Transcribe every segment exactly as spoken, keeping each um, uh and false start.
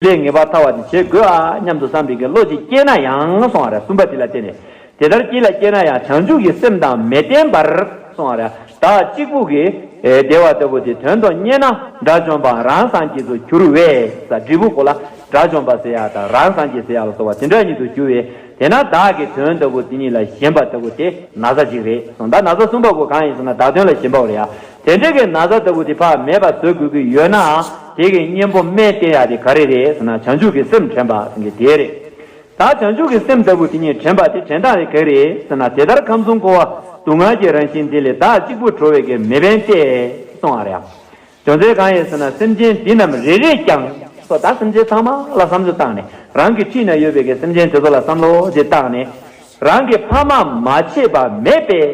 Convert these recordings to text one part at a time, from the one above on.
ལས་ངེས་པར་ཐར་བ་དེ་བྱེད་དགོས་ཨ་སྙམ་དུ་བསམ་པའི་གི་བློ་ཅིག་སྐྱེས་ན་ཡང་གསུང་བ་རེད། གསུམ་པ་དེ་ལ་བརྟེན་ནས། དེ་ལྟར་སྐྱེས་ལ་སྐྱེས་ན་ཡང་བྱང་ཆུབ་ཀྱི་སེམས་དང་མི་ལྡན་པར་གསུང་བ་རེད། བདག་གཅིག་པུ་གིས་བདེ་བ་ལྟ་བུ་དེ་དོན་དུ་གཉེར་ན་དགྲ་བཅོམ་པ་རང་སངས་རྒྱས་སུ་འགྱུར་བས། ས་འབྲས་བུ་གོ་ལ་དགྲ་བཅོམ་པ་ཟེར་ཡ་དང་རང་སངས་རྒྱས་ཟེར་ཡ་ལ་སོགས་པ་དེ་འདྲ་ཉིད་དུ་འགྱུར་བས། དེས་ན་བདག་གི་དོན་ལྟ་བུ་དེ་ཉིད་ལ་ཞེན་པ་ལྟ་བུ་དེ་ན་ཚ་ཅིག་རེད་གསུངས། ད་ན་ཚ་གསུམ་པ་གོ་གང་ཡིན་ཟེར་ན་བདག་དོན་ལ་ཞེན་པའོ་རེད་ཡ། དེ་འདྲ་གི་ན་ཚ་ལྟ་བུ་དེ་ཕར་མེད་པ་བཟོ་དགོས་ཀྱི་ཡོད་ནའང་དེ་གི་གཉེན་པོ་སྨན་བསྟེན་ཡ་དེ་ག་རེ་རེད་ཟེར་ན་བྱང་ཆུབ་ཀྱི་སེམས་དྲན་པ་ཟེར་གྱི་དེ་རེད། ད་བྱང་ཆུབ་ཀྱི་སེམས་ལྟ་བུ་དེ་ཉིད་དྲན་པ་དེ་དྲན་སྟངས་དེ་ག་རེ་རེད་ཟེར་ན། དེ་ལྟར་ཁམས་གསུམ་འཁོར་བ་སྡུག་བསྔལ་གྱི་རང་བཞིན་དེ་ལས་བདག་གཅིག་པུར་གྲོལ་བའི་གི་མི་ཕན་བལྟས་གསུང་བ་རེད། རྒྱུ་མཚན་གང་ཡིན་ཟེར་ན་སེམས་ཅན་འདི་རྣམས་རེ་རེས་ཀྱང་སོ། ད་སེམས་ཅན་ཚང་མ་ལ་བསམ་བློ་བཏང་ནས་རང་གི་འཁྲིས་ན་ཡོད་པའི་གི་སེམས་ཅན་དེ་ཚོ་ལ་བསམ་བློ་དེ་བཏང་ནས་རང་གི་ཕ་མ་མ་བྱས་པ་མེད་པས་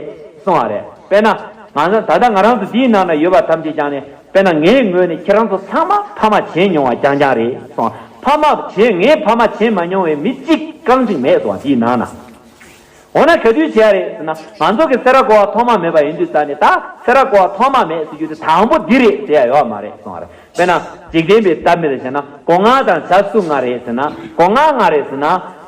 གསུང་བ་རེད། དཔེར་ན་ང་ཚོ་ད་ལྟ་ང་རང་ཚོ་འདིའི་ནང་ན་ཡོད་པ་ཐམས་ཅད་ཀྱང་ནས། དཔེར་ན་ངའི་ངོས་ནས་ཁྱེད་རང་ཚོ་ཚང་མ་ཕ་མ་བྱས་མྱོང་བ་རྐྱང་རྐྱང་རེད་གསུངས། ཕ་མ་བྱས་ངའི་ཕ་མ་བྱས་མ་མྱོང་བའི་མི་གཅིག་རྐང་གཅིག་མེད་གསུངས་དེའི་ནང་ན། འོ་ན་ག་དུས་བྱས་རེད་ཟེར་ན་ང་ཚོ་གི་སེ་ར་ཀོ་བ་ཐོག་མ་མེད་པ་ཡིན་དུས་ཙང་ནས། ད་སེ་ར་ཀོ་བ་ཐོག་མ་མེད་ཟེར་རྒྱུ་དེ་དང་པོ་འདི་རེད་ཟེར་ཡ་ཡོད་མ་རེད་གསུངས་རེད། དཔེར་ན་འཇིག་རྟེན་པའི་གཏམ་དཔེ་ལ་བྱས་ན་སྒོ་ང་དང་བྱ་སུ་ང་རེད་ཟེར་ན། སྒོ་ང་ང་རེད་ཟེར་ན།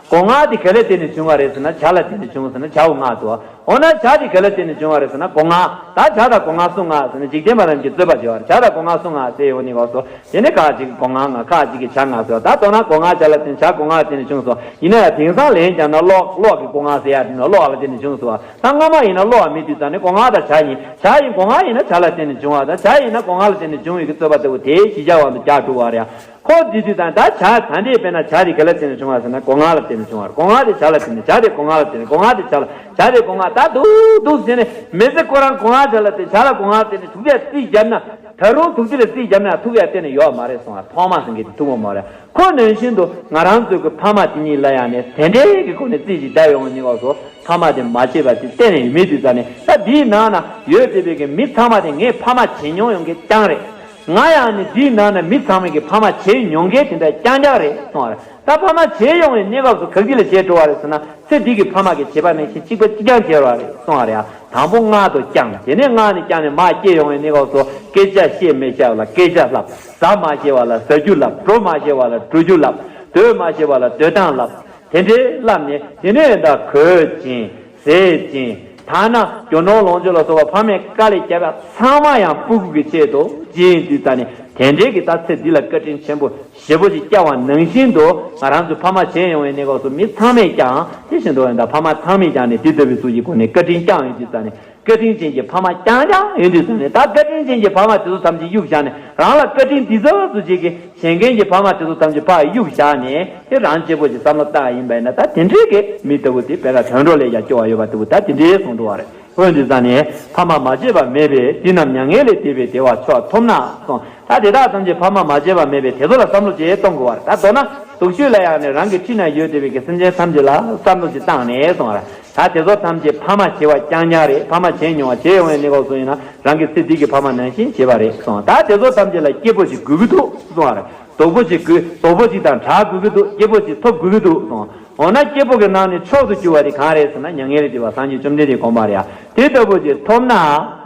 སྒོ་ང་དེ་ག་ལ་བརྟེན་ནས་བྱུང་བ་རེད་ཟེར་ན་བྱ་ལ་བརྟེན་ནས་བྱུང་ཟེར་ན་བྱའོ་ང་དོ། འོ་ན་བྱ་དེ་ག་ལ་བརྟེན་ནས་བྱུང་བ་རེད་ཟེར་ན་སྒོ་ང་། ད་བྱ་དང་སྒོ་ང་སུ་ང་ཟེར་ན་འཇིག་རྟེན་པ་རྣམས་ཀྱིས་རྩོད་པ་བྱེད་པ་རེད། བྱ་དང་སྒོ་ང་སུ་ང་ཟེར་ཡོང་ནི་གོ་སོ། དེ་ནི་ཁ་ཅིག་གིས་སྒོ་ང་ང་། ཁ་ཅིག་གིས་བྱ་ང་ཟེར་བ། ད་མདོར་ན་སྒོ་ང་བྱ་ལ་བརྟེན། བྱ་སྒོ་ང་ལ་བརྟེན་ནས་བྱུང་སོ། ཡིན་ན་ཡང་དེང་སང་ལན་རྒྱག་ན་གློག་གློག་གི་སྒོ་ང་ཟེར་ཡ་དེ་ནི་གློག་ལ་བརྟེན་ནས་བྱུང་སོ། ད་སྔ་མ་ཡིན་ན་གློག་མེད་དུས་ཙང་ནས་སྒོ་ང་དང་བྱ་གཉིས། བྱ་ཡིན་སྒོ་ང་ཡིན་ན་བྱ་ལ་བརྟེན་ནས་བྱུང་བ་དང་། བྱ་ཡིན་ན་སྒོ་ང་ལ་བརྟེན་ནས་བྱུང་བའི་གི་རྩོད་པ་ལྟ་བུ་དེ་གཞི་བྱ་བ་དུ་རྒྱག་འགྲོ་བ་རེད། ཁོ་དེ་དུས་དང་ད་བྱ་ད་འདྲས་དཔེར་ན་བྱ་དེ་ག་ལ་བརྟེན་ནས་བྱུང་བ་ཟེར་ན་སྒོ་ང་ལ་བརྟེན་ནས་བྱུང་བ་རེད། སྒོ་ང་དེ་བྱ་ལ་བརྟེན་ནས། བྱ་དེ་སྒོ་ང་ལ་བརྟེན་ནས། སྒོ་ང་དེ་བྱ་ལ། བྱ་དེ་སྒོ་ང་། ད་འདུག་འདུག་ཟེར་ནས་མི་ཚེ་ཁོ་རང་སྒོ་ང་བྱ་ལ་བརྟེན། བྱ་ལ་སྒོ་ང་ལ་བརྟེན་ནས་ཐུག་ཡ་རྩིས་བརྒྱབ་ན། ད་རུང་ཐུག་རྩིས་ལ་རྩིས་བརྒྱབ་ན་ཐུག་ཡ་གཏན་ནས་ཡོད་མ་རེད་གསུང་བ། ཐོག་མ་ཟེར་མཁན་དེ་ཐུག་ཡོད་མ་རེད། ཁོ་ནང་བཞིན་དུ་ང་རང་ཚོའི་གི་ཕ་མ་དེ་གཉིས་ལ་ཡང་ནས་དེ་འདྲའི་གི་སྒོ་ནས་རྩིས་ཅིག་བརྒྱབ་ཡོང་ནི་གོ་སོ། ཕ་མ་དེ་མ་བྱས་པ་དེ་གཏན་ནས་ཡོད་མེད་དུས་ཙང་ནས། ད་འདིའི་ནང་ན་ཡོད་བསྡད་པའི་གི་མི་ཚང་མ་དེ་ངས་ཕ་མ་བྱེད་མྱོང་ཡོང་མཁན་རྐྱང་རེད། ང་ཡང་ནི་འདིའི་ནང་ན་མི་ཚང་མས་ཀྱི་ཕ་མ་བྱེད་མྱོང་མཁན་དེ་འདྲ་རྐྱང་རྐྱང་རེད་གསུང་བ་རེད། ད་ཕ་མ་བྱེད་ཡོང་བའི་གནས་སྐབས་སུ་ག་དུས་ལ་བྱེད་འགྲོ་བ་རེད་ཟེར་ན། ཚེ་འདི་གི་ཕ་མ་གི་བྱེད་པ་ནང་བཞིན་གཅིག་པ་གཅིག་རྐྱང་བྱེད་རོགས་རེད་གསུང་བ་རེད། དང་པོ་མངལ་དུ་བསྐྱངས། དེ་ནས་མངལ་ནས་བསྐྱངས་ནས་མར་སྐྱེས་ཡོང་བའི་གནས་སྐབས་སུ་སྐད་ཆ་བཤད་མི་ཤེས་པ་ལ་སྐད་ཆ་བསླབ། ཟ་མ་ཤེས་པ་ལ་ཟ་རྒྱུ་བསླབ། འགྲོ་མ་ཤེས་པ་ལ་འགྲོ་རྒྱུ་བསླབ། སྡོད་མ་ཤེས་པ་ལ་སྡོད་སྟངས་བསླབ། དེ་འདྲའི་བསླབས་ནས་དེ་ནས་ད་གོས་བྱིན། ཟས་བྱིན། ཐ་ན་རྒྱུ་ནོར་ལོངས་སྤྱོད་ལ་སོགས་པ་ཕ་མས་དཀའ་ལས་བརྒྱབ་པ་ཚང་མ་ཡང་སྤུ་གུ་གི་ཆེད་དུ་བྱིན་དུས་ཙང་ནས། དེ་འདྲའི་གི་ད་ཚེ་འདི་ལ་བཀའ་དྲིན་ཆེན་པོ་ཞེ་པོ་ཅིག་བསྐྱངས་པ་ནང་བཞིན་དུ་ང་རང་ཚོའི་ཕ་མ་བྱས་ཡོང་བའི་གནས་སྐབས་སུ་མི་ཚང་མས་ཀྱང་དེ་བཞིན་དུ་ཡང་ད་ཕ་མ་ཚང་མས་ཀྱང་ནས་དེ་ལྟ་བུའི་ཚུལ་གྱི་སྒོ་ནས་བཀའ་དྲིན་བསྐྱངས་ཡོང་དུས་ཙང་ནས། བཀའ་དྲིན་ཅན་གྱི་ཕ་མ་རྐྱང་རྐྱང་ཡོང་དུས་ཙང་ནས། ད་བཀའ་དྲིན་ཅན་གྱི་ཕ་མ་དེ་ཚོ་ཐམས་ཅད་གཡུག་བཞག་ནས་རང་ལ་བཀའ་དྲིན་འདི་ཚོ་ཚུལ་བྱེད་ཀྱི་བྱེད་མཁན་གྱི་ཕ་མ་དེ་ཚོ་ཐམས་ཅད་ཕར་གཡུག་བཞག་ནས། དེ་རང་གཅིག་པོ་ཅིག་བསམ་བློ་བཏང་ཡིན་པ་ཡིན་ན། ད་དེ་འདྲའི་གི་མི་ལྟ་བུ་དེ་དཔེར་ན་དུད་འགྲོ་ལས་ཀྱང་སྐྱོ་བ་ཡོད་པ་ལྟ་བུ་ད་དེ་འདྲའི་གསུངས་འགྲོ་བ་རེད། འོན་ཏེ་ཙང་ནས་ཕ་མ་མ་བྱས་པ་མེད་པས། འདི་རྣམས་མྱ་ངན་ལས་འདས་པའི་བདེ་བ་མཆོག་ཐོབ་ན་གསུངས། ད་དེ་དག་ཐམས་ཅད་ཕ་མ་མ་བྱས་པ་མེད་པས་དེ་ཚོ་ལ་བསམ་བློ་ཅིག་གཏོང་དགོས་པ་རེད། ད་མདོར་ན་སྡུག་ཤོས་ལ་ཡང་ནས་རང་གི་འཁྲིས་ན་ཡོད་བསྡད་པའི་གི་སེམས་ཅན་ཐམས་ཅད་ལ་བསམ་བློ་ཅིག་བཏང་ནས་གསུངས་པ་རེད། ད་དེ་ཚོ་ཐམས་ཅད་ཕ་མ་བྱས་པ་རྐྱང་རྐྱང་རེད། ཕ་མ་བྱས་མྱོང་བ་བྱས་ཡོང་བའི་གནས་སྐབས་སུ་ཡིན་ན་རང་གི་ཚེ་འདི་གི་ཕ་མ་ནང་བཞིན་བྱས་པ་རེད་གསུངས། ད་དེ་ཚོ་ཐམས་ཅད་ལ་སྐྱིད་པོ་ཅིག་དགོས་ཀྱི་འདུག་གསུངས་པ་རེད། སྡུག་པོ་ཅིག་དགོས། སྡུག་པོ་ཅིག་དང་བྲལ་དགོས་ཀྱི་འདུག་སྐྱིད་པོ་ཅིག་ཐོབ་དགོས་ཀྱི་འདུག་གསུངས། འོ་ན་སྐྱིད་པོ་གི་ནང་ནས་མཆོག་ཏུ་གྱུར་པ་དེ་གང་རེད་ཟེར་ན་མྱ་ངན་ལས་འདས་པ་སངས་རྒྱས་བཅོམ་ལྡན་འདས་དགོངས་པ་རེད་ཡ། དེ་ལྟ་བུ་ཅིག་ཐོབ་ན་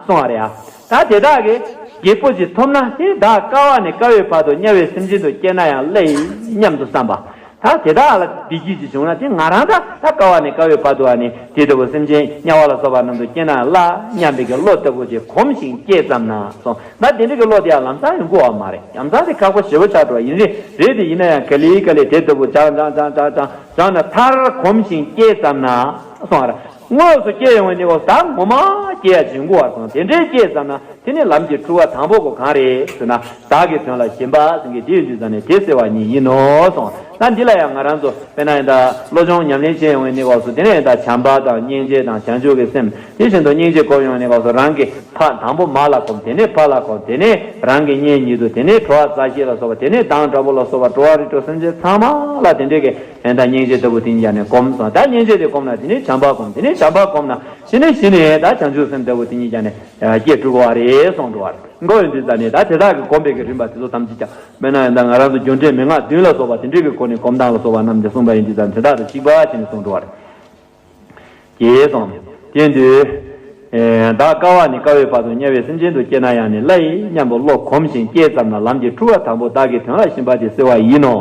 གསུངས་པ་རེད་ཡ། ད་དེ་དག་གི་སྐྱིད་པོ་ཅིག་ཐོབ་ན་དེ་བདག་དཀའ་བ་ནས་དཀའ་བའི་བར་དུ་དམྱལ་བའི་སེམས་ཅན་དུ་སྐྱེས་ན་ཡང་སླ་ཡི་སྙམ་དུ་བསམ་པ། ད་དེ་དག་ལ་བདེ་སྐྱིད་ཅིག་བྱུང་ན་དེ་ང་རང་ད་ད་དཀའ་བ་ནས་དཀའ་བའི་བར་དུ་བ་ནི་དེ་ལྟ་བུ་སེམས་ཅན་དམྱལ་བ་ལ་སོགས་པ་རྣམས་སུ་སྐྱེས་ན་སླ་སྙམ་པའི་གི་བློ་ལྟ་བུ་ཅིག་གོམས་ཤིང་སྐྱེས་ཙམ་ན་གསུངས། ད་དེ་འདྲ་གི་བློ་དེ་ཡང་ལམ་སང་ཡོང་གི་ཡོད་མ་རེད། ལམ་སང་དེ་ཁག་པོ་ཞེ་པོ་ཆགས་འགྲོ་བ་ཡིན། རེད་རེད་དེ་ཡིན་ན་ཡང་ག་ལེ་ག་ལེ་དེ་ལྟ་བུ་སྦྱངས་སྦྱངས་སྦྱངས་སྦྱངས་སྦྱངས་ན་མཐར་གོམས་ཤིང་སྐྱེས་ཙམ་ན་གསུངས་པ་རེད། དངོས་སུ་སྐྱེས་ཡོང་བའི་གནས་སྐབས་ད་ངོ་མ་སྐྱེ་ཡ་ཅིག་ཡོང་གི་ཡོད་གསུངས། དེ་འདྲའི་སྐྱེས་ཙམ་ན་དེ་ནི་ལམ་གྱི་འཁྲུལ་བ་དང་པོ་གོ་གང་རེད་ཟེར་ན། བདག་གི་དོན་ལ་ཞེན་པ་ཟེར་མཁན་དེ་ཡོད་དུས་ཙང་ནས་དེ་སེལ་བ་ཉིད་ཡིན་ནོ་གསུངས། ད་འདི་ལ་ཡང་ང་རང་ཚོ་དཔེར་ན་ཡིན་ད་བློ་སྦྱོང་ཉམས་ལེན་བྱེད་ཡོང་བའི་གནས་སྐབས་སུ་དེ་ནས་ཡིན་ད་བྱམས་པ་དང་སྙིང་རྗེ་དང་བྱང་ཆུབ་ཀྱི་སེམས། དེ་བཞིན་དུ་སྙིང་རྗེ་སྒོམ་ཡོང་བའི་གནས་སྐབས་སུ་རང་གི་ཕ་དང་པོ་མ་ལ་སྒོམ། དེ་ནས་ཕ་ལ་སྒོམ། དེ་ནས་རང་གི་གཉེན་ཉེ་དུ། དེ་ནས་གྲོགས་རྩ་ཤེས་ལ་སོགས་པ། དེ་ནས་སྡང་དགྲ་བོ་ལ་སོགས་པ། འགྲོ་བ་རིགས་དྲུག་སེམས་ཅན་ཚང་མ་ལ་དེ་འདྲའི་གི་ཡིན་ད་སྙིང་རྗེ་ལྟ་བུ་དེ་ཉིད་ཀྱང་ནས་སྒོམ་སོང་། ད་སྙིང་རྗེ་དེ་སྒོམ་ན་དེ་ནས་བྱམས་པ་སྒོམ། དེ་ནས་བྱམས་པ་སྒོམ་ན་དེ་ནས་གཞི་ནས་ད་བྱང་ཆུབ་སེམས་ལྟ་བུ་དེ་ཉིད་ཀྱང་ནས་སྐྱེ་འགྲོ་གི་རེད་གསུངས་འགྲོ་བ་རེད། འགོ་ཡོད་དུས་ཙང་ནས་ད་དེ་དག་གི་སྒོམ་པའི་གི་རིམ་པ་དེ་ཚོ་ཐམས་ཅད་ཀྱང་དཔེར་ན་ཡང་ད་ང་རང་ཚོ་རྒྱུ་འབྲས་མན་ངག་བདུན་ལ་སོགས་པ་དེ་འདྲའི་གི་སྒོ་ནས་སྒོམ་སྟངས་ལ་སོགས་པ་རྣམས་ཀྱིས་གསུངས་པ་ཡིན་དུས་ཙང་དེ་དག་དང་གཅིག་པ་བྱས་ནས་གསུངས་འགྲོ་བ་རེད། ཞེས་གསུངས། དེ་དུས་ བདག་དཀའ་བ་ནས་དཀའ་བའི་བར་དུ་དམྱལ་བའི་སེམས་ཅན་དུ་སྐྱེས་ན་ཡང་ནི་སླ་ཡི་སྙམ་པའི་བློ་གོམས་ཤིང་སྐྱེས་ཙམ་ན་ལམ་གྱི་འཁྲུལ་བ་དང་པོ་བདག་གི་དོན་ལ་ཞེན་པ་དེ་སེལ་བ་ཡིན་ནོ།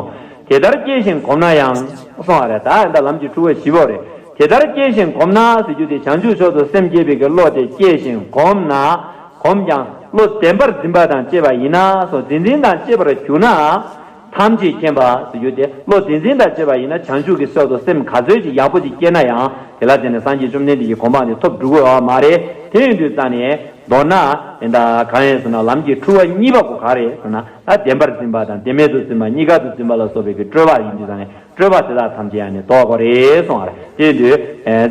དེ་ལྟར་སྐྱེས་ཤིང་གོམས་ན་ཡང་གསུང་བ་རེད། ད་ཡིན་ད་ལམ་གྱི་འཁྲུལ་བ་ཞི་བོ་རེད། དེ་ལྟར་སྐྱེས་ཤིང་གོམས་ན་ཟེར་རྒྱུ་དེ་བྱང་ཆུབ་མཆོག་ཏུ་སེམས་བསྐྱེད་པའི་གི་བློ་དེ་སྐྱེས་ཤིང་གོམས་ན། གོམས་ཀྱང་བློ་བདེན་པར་འཛིན་པ་དང་བཅས་པ་ཡིན་ན་སོ་དེ་འཛིན་དང་བཅས་པར་གྱུར་ན། ཐམས་ཅད་མཁྱེན་པ་ཟེར་རྒྱུ་དེ་བློ་དེ་འཛིན་དང་བཅས་པ་ཡིན་ན་བྱང་ཆུབ་ཀྱི་ཕྱོགས་སུ་སེམས་ག་ཚོད་ཅིག་ཡག་པོ་ཅིག་སྐྱེས་ན་ཡང་དེ་ལ་བརྟེན་ནས་སངས་རྒྱས་བཅོམ་ལྡན་འདས་ཀྱི་གོ་འཕང་དེ་ཐོབ་འགྲོ་གི་ཡོད་མ་རེད། དེ་ཡིན་དུས་ཙང་ནས་མདོར་ན་ཡིན་ད་གང་ཡིན་ཟེར་ན་ལམ་གྱི་འཁྲུལ་བ་གཉིས་པ་གོ་ག་རེད་ཟེར་ན་ད་བདེན་པར་འཛིན་པ་དང་བདེན་མེད་དུ་འཛིན་པ་གཉིས་ཀ་དུ་འཛིན་པ་ལ་སོགས་པའི་གི་སྤྲོས་པ་ཡིན་དུས་ཙང་ནས་སྤྲོས་པ་དེ་དག་ཐམས་ཅད་ཡང་ནས་ལྡོག་དགོས་རེད་གསུང་བ་རེད། དེ་ཡིན་དུས་